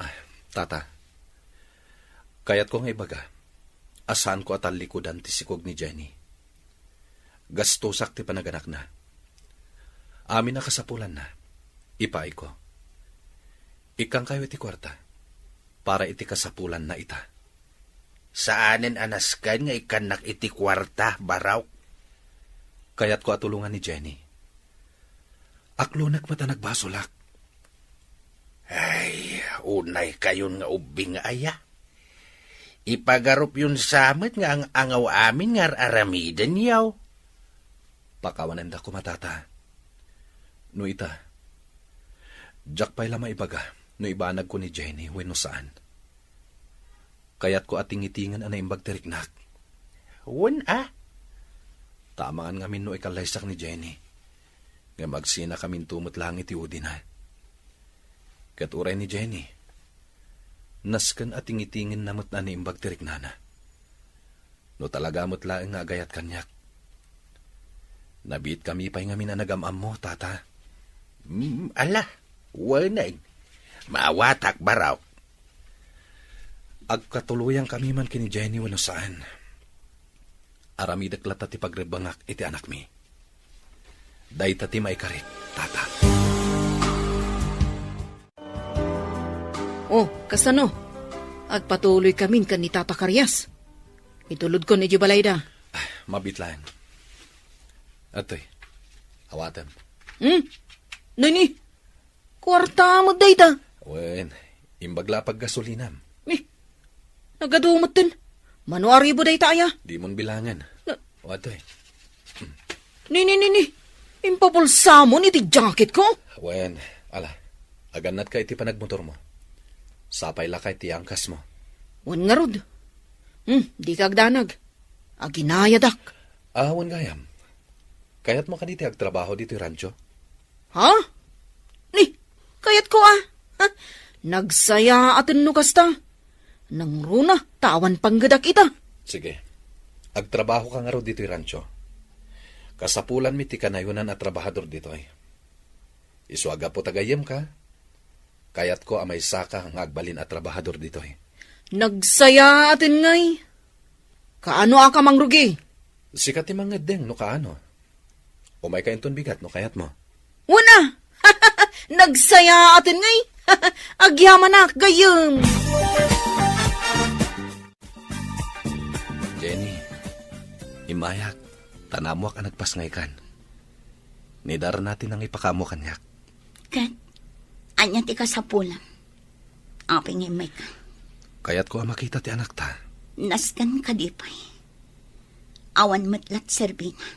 Ah, tata, kayatko nga ibaga a saanko a tallikudan ti sikog ni Jenny. Gastosak ti panaganakna. Amin a kasapulanna, ipaayko. Ikkangkayo iti kuarta para iti kasapulanna ita. Saanen a nasken nga ikkannak iti kuarta, Barok. Kayatko a tulongan ni Jenny. Aklonek met a nagbasolak. Ay, unay kayon nga ubbing nga aya. Ipagarupyon sa met nga ang-angaw amin nga ar-aramidenyo. Pakawanenda koma, tata. No ita, diak pay la maibaga no ibanagko ni Jenny wenno saan. Kayatko a tingitingen a naimbag ti riknak. Wen a? Ta amangan ngamin no ikallaysak ni Jenny. Ngem agsinakaminto met laeng iti udina. Ket uray ni Jenny, nasken a tingitingen na met a naimbag ti riknana. No talaga met laeng nga agayat kaniak. Nabiitkami pay ngamin a nagam-ammo, tata. Mm, ala, wen a. Maawatak, Barok. Agkatuloyangkami man ken ni Jenny wenno saan. Aramidek latta ti pagrebbengak iti anakmi. Dayta ti maikarik, tata. Oh, kasano? Agpatuloykamin ken ni Tata Karias. Itulodkon idiay balayda. Ah, mabiit laeng. Atoy, awatem. Hmm? Nini? Kuarta met dayta. Wen, imbag la a paggasolinam. Ni, nagadu metten. Mano a ribu dayta aya? Dimon bilangen. Na- O, atoy. Ni, ni, ni, ni. Impabulsamon iti jacketko? Wen, ala. Agannatka iti panagmotormo. Sapay la kay ti angkasmo. Wen ngarud. Hmm, dika agdanag. Aginayadak. Ah, wen gayam. Kayatmo kadi ti agtrabaho ditoy rancho? Ha? Ni, kayatko a. Ha? Nagsayaaten no kasta. Nangruna, ta awan panggedak ita. Sige. Agtrabahoka ngarud ditoy rancho. Kasapulanmi ti kanayonan a trabahador ditoy. Isu a gapu ta gayyemka, kayatko a maysaka nga agbalin a trabahador ditoy. Nagsayaaten ngay. Kaano a ka mangrugi? Sika ti mangeddeng no kaano. Umayka inton bigat no kayatmo. Wen a! Nagsayaaten ngay. Agyamanak, gayyem. Jenny, immayak, ta naammoak a nagpasngaykan. Ni Darna ti nangipakaammo kaniak. Ket, ania ti kasapulam? Apay nga immayka? Kayatko a makita ti anakta. Nasken kadi pay. Awan met la ti serbina.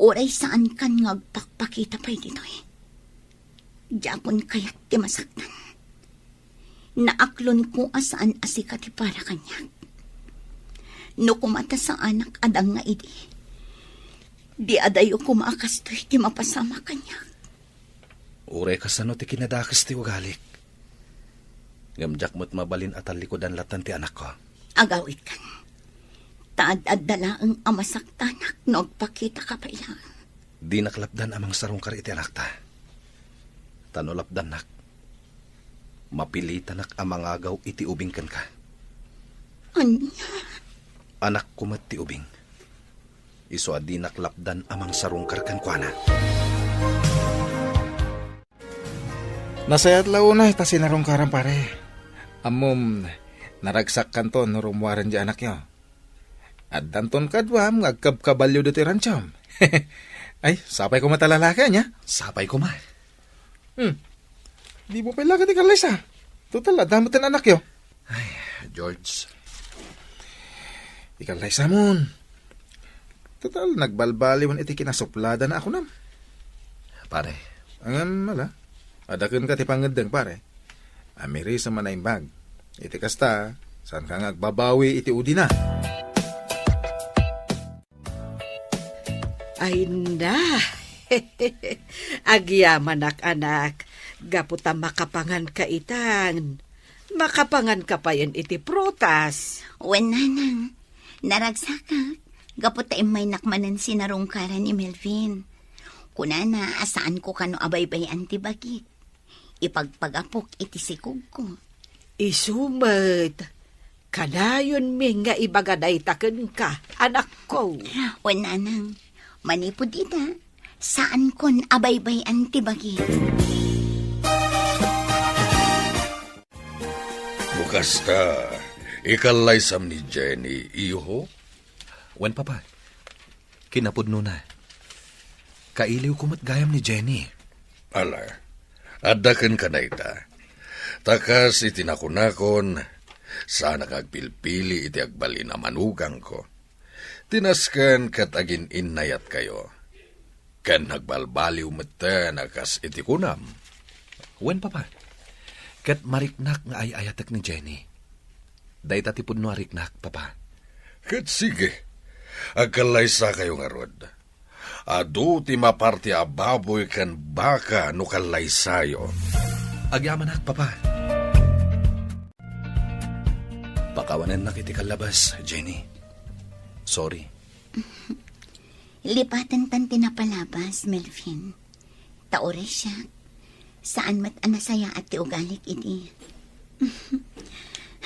Uray saankan nga agpakpakita pay ditoy. Diakon kayat ti masaktan. Naaklonko a saan a sika ti para kaniak. No koma ta saanak a danga idi, di adayo koma a kastoy ti mapasamak kaniak. Uray kasano ti kinadakes ti ugalik. Ngem diak met mabalin a tallikudan latta ti anakko. Agawidkan. Ta ad-adda laeng a masaktanak no agpakitaka pay laeng. Dinak lapdan a mangsarungkar iti anakta. Ta no lapdannak, mapilitanak a mangagaw iti ubing kenka. Ania? Anakko met ti ubing. Isu a dinak lapdan a mangsarungkar kenkuana. Nasayaat la unay ta sinarungkaram, pare. Ammom, naragsakkanto no rummuaren di anakyo. Addanton kaduam nga agkabkabalio ditoy ranchom. Ay, sapay koma ta lalaki, ania? Sapay koma. Hmm. Di mo pay laga ti kallaysa. Total, adda met ti anakyo. Ay, George. Ikallaysamon. Total, nagbalbaliwen iti kinasupladana a kunam. Pare. Ngem, ala, adda kenka ti pangeddeng, pare. Amirisem a naimbag. Iti kasta, saanka nga agbabawi iti udina. Ay na. Agyamanak, anak, gapu ta makapanganka itan. Makapanganka payen iti prutas. Wen, nanang, naragsakak, gapu ta immaynak manen sinarungkaran ni Melvin. Kunana a saanko kano a baybay-an ti bagik. Ipagpagapok iti sikogko. Isu met, kanayonmi nga ibaga dayta kenka, anakko. Wen, nanang, manipud ita, saankon a baybay-an ti bagi. No kasta, ikallaysam ni Jenny, iho? Wen, Papa. Kinapudnona, kailiwko met gayam ni Jenny. Ala, adda kenka dayta. Ta kas iti nakunakon, saanak nga agpilpili iti agbalin a manugangko. Ti nasken ket agin-innayatkayo. Ken nagbalbaliw metten a kas iti kunam. Wen, Papa. Ket mariknak nga ay-ayatek ni Jenny. Dayta ti pudno a riknak, Papa. Ket sige, agkallaysakayo ngarud. Adu ti maparti a baboy ken baka no kallaysayo. Agyamanak, Papa. Pakawanennak iti kallabas, Jenny. Sorry. Lipatentan ti napalabas, Melvin. Ta uray siak, saan met a nasayaat ti ugalik idi.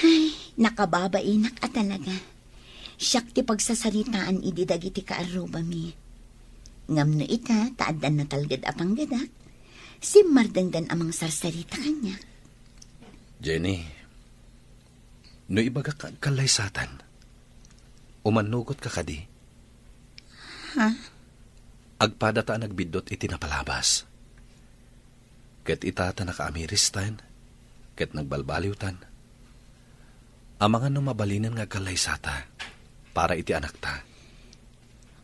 Ay, nakababainak a talaga. Siak ti pagsasaritaan idi dagiti kaarrubami. Ngem no ita, ta addan natalged a panggedak, simmardenggan a mangsarsarita kaniak. Jenny, no ibagak nga agkallaysatan, umannugotka kadi? Ha? Agpadata a nagbiddut iti napalabas. Ket ita ta nakaamiristan, ket nagbalbaliwtan, amangan no mabalinen nga agkallaysata para iti anakta.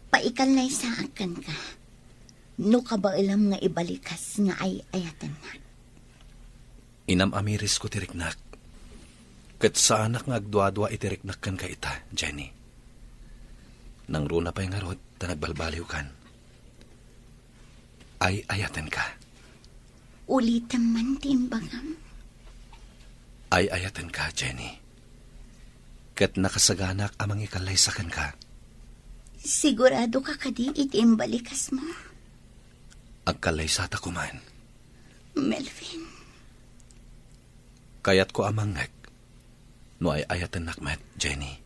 Paikallaysaak kenka, no kabaelam nga ibalikas nga ay-ayatennak. Inam-amirisko ti riknak, ket saanak nga agduadua iti riknak kenka ita, Jenny. Nangruna pay ngarud ta nagbalbaliwkan. Ay-ayatenka. Ulitem man ti imbagam. Ay-ayatenka, Jenny. Ket nakasaganak a mangikallaysa kenka. Sigurado ka kadi iti imbalikasmo? Agkallaysata koman. Melvin. Kayatko a mangngeg no ay-ayatennak met, Jenny.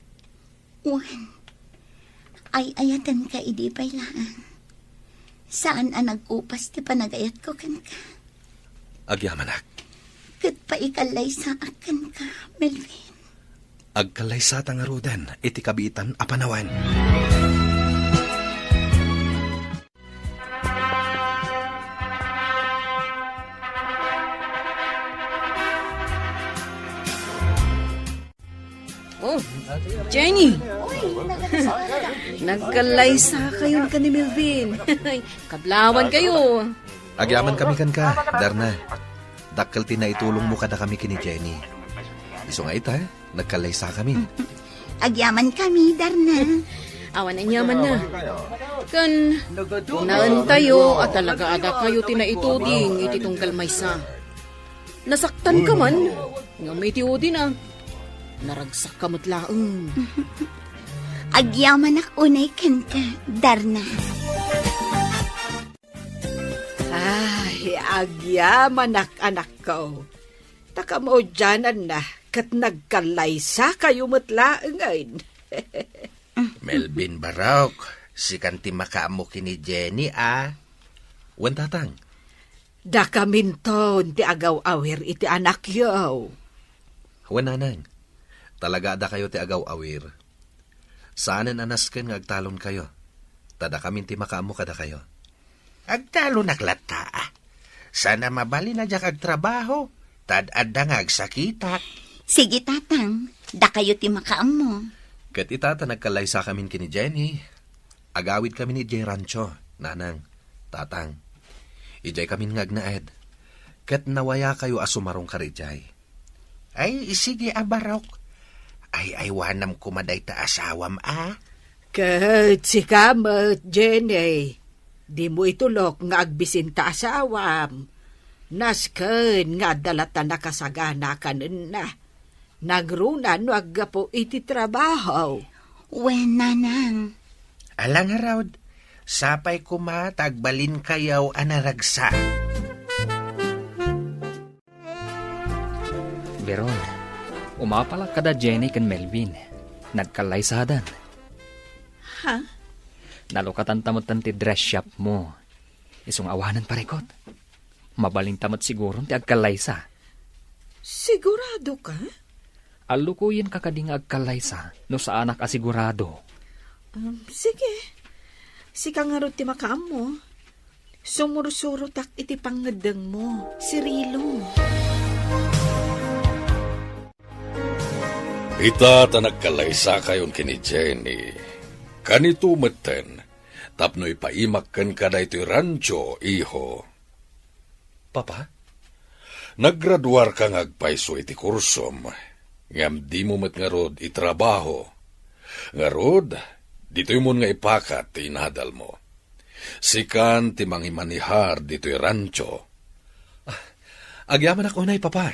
Wen, ay-ayatenka idi pay laeng. Saan a nagkupas ti panagayatko kenka. Agyamanak. Ket paikallaysaak kenka, Melvin. Agkallaysata ngaruden iti kabiitan a panawen. Oh, Jenny! Nagkallaysakayon ken ni Melvin. Kadlawankayo. Agyamankami kenka, Darna. Dakkel ti naitulongmo kadakami ken ni Jenny. Isu nga ita, nagkallaysakami. Agyamankami, Darna. Awan aniamanna. Ken, kunaentayo a talaga a dakayo ti naituding iti tunggal maysa. Nasaktanka man, ngem iti udina, naragsakka met laeng. Agyamanak unay kenka, Darna. Ay, agyamanak, anakko. Ta kamaudiananna, ket nagkallaysakayo met laengen. Melvin Barok, sikan ti makaammo ken ni Jenny, a? Wen, Tatang. Dakaminton ti agaw-awir iti anakyo. Wen, Nanang. Talaga a dakayo ti agaw-awir. Saanen a nasken nga agtalonkayo. Ta dakamin ti makaammo kadakayo. Agtalonak latta, a. Saan a mabalin a diak agtrabaho, ta ad-adda nga agsakitak. Sige, Tatang. Dakayo ti makaammo. Ket ita ta nagkallaysakamin ken ni Jenny, agawidkamin idiay rancho, Nanang, Tatang. Idiaykamin nga agnaed, ket nawayakayo a sumarong karidiay. Ay, sige a, Barok. Ay, aywanam koma dayta asawam, a? Ket sika met, Jenny, dimo itulok nga agbisin ta asawam. Nasken nga adda latta nakasagana kanenna. Nangruna no aggapu iti trabaho. Wen, Nanang. Ala ngarud, sapay koma ta agbalinkayo a naragsak. Veron, umapalak kada Jenny ken Melvin. Nagkallaysadan. Ha? Nalukatanta metten ti dress shop mo. Isu nga awanen parikut. Mabalinta met siguron ti agkallaysa. Sigurado ka? Allukoyenka kadi nga agkallaysa no saanak a sigurado. Um, sige. Sika ngarud ti makaammo. Sumursurotak iti pangngeddengmo, Cirilo. Ita ta nagkallaysakayon ken ni Jenny. Kanito metten, tapno ipaimak kenka daytoy rancho, iho. Papa? Naggraduarka nga agpayso iti kursom, ngem dimo met ngarud itrabaho. Ngarud, ditoymon nga ipakat ti inadalmo. Sikan ti mangimanihar ditoy rancho. Ah, agyamanak unay, Papa.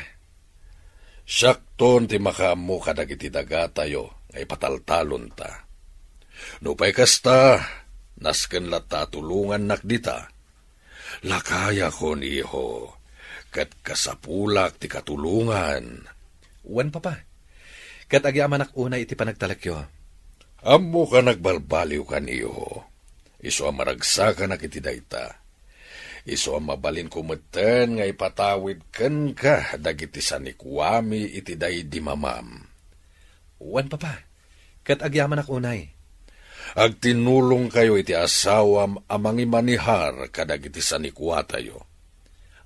Siakton ti makaammo kadagiti dagatayo nga ipataltalonta. Nupay kasta, nasken latta a tulongannak dita. Lakayakon, iho, ket kasapulak ti katulongan. Wen, Papa. Ket agyamanak unay iti panagtalekyo. Ammoka nagbalbaliwkan, iho. Isu a maragsakanak iti dayta. Isu a mabalinko metten nga ipatawid kenka dagiti sanikuami iti daydi mamam. Wen, Papa, ket agyamanak unay. Agtinulongkayo iti asawam a mangimanihar kadagiti sanikuatayo.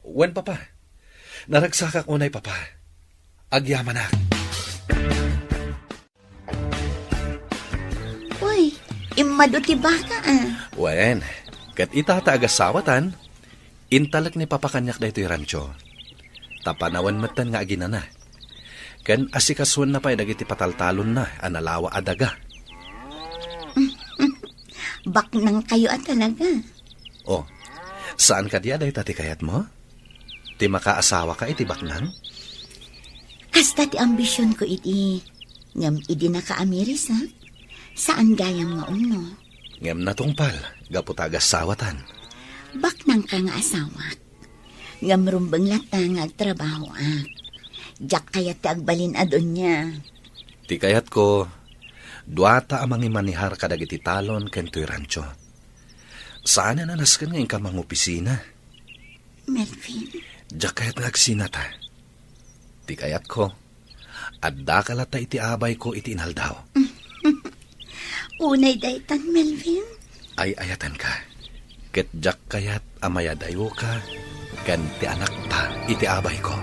Wen, Papa. Naragsakak unay, Papa. Agyamanak. Uy, immadu ti baka, ah. Wen, ket ita ta agasawatan, intalek ni Papa kaniak daytoy rancho. Ta panawen metten nga aginana. Ken asikasuenna pay dagiti pataltalonna a nalawa a daga. Baknangkayo a talaga. Oh, saan kadi a dayta ti kayatmo? Ti makaasawaka iti baknang? Kasta ti ambisionko idi, ngem idi nakaamirisak, saan gayam nga umno. Ngem natungpal, gapu ta agasawatan. Baknangka nga asawak. Ngem rumbeng latta nga agtrabahoak. Diak kayat ti agbalin a donia. Ti kayatko, duata a mangimanihar kadagiti talon ken toy rancho. Saanen a nasken nga inka mangopisina. Melvin. Diak kayat nga agsinata. Ti kayatko, addaka latta iti abayko iti inaldaw. Unay daytan, Melvin. Ay-ayatenka. Ket diak kayat a mayadayoka ken ti anakta iti abayko.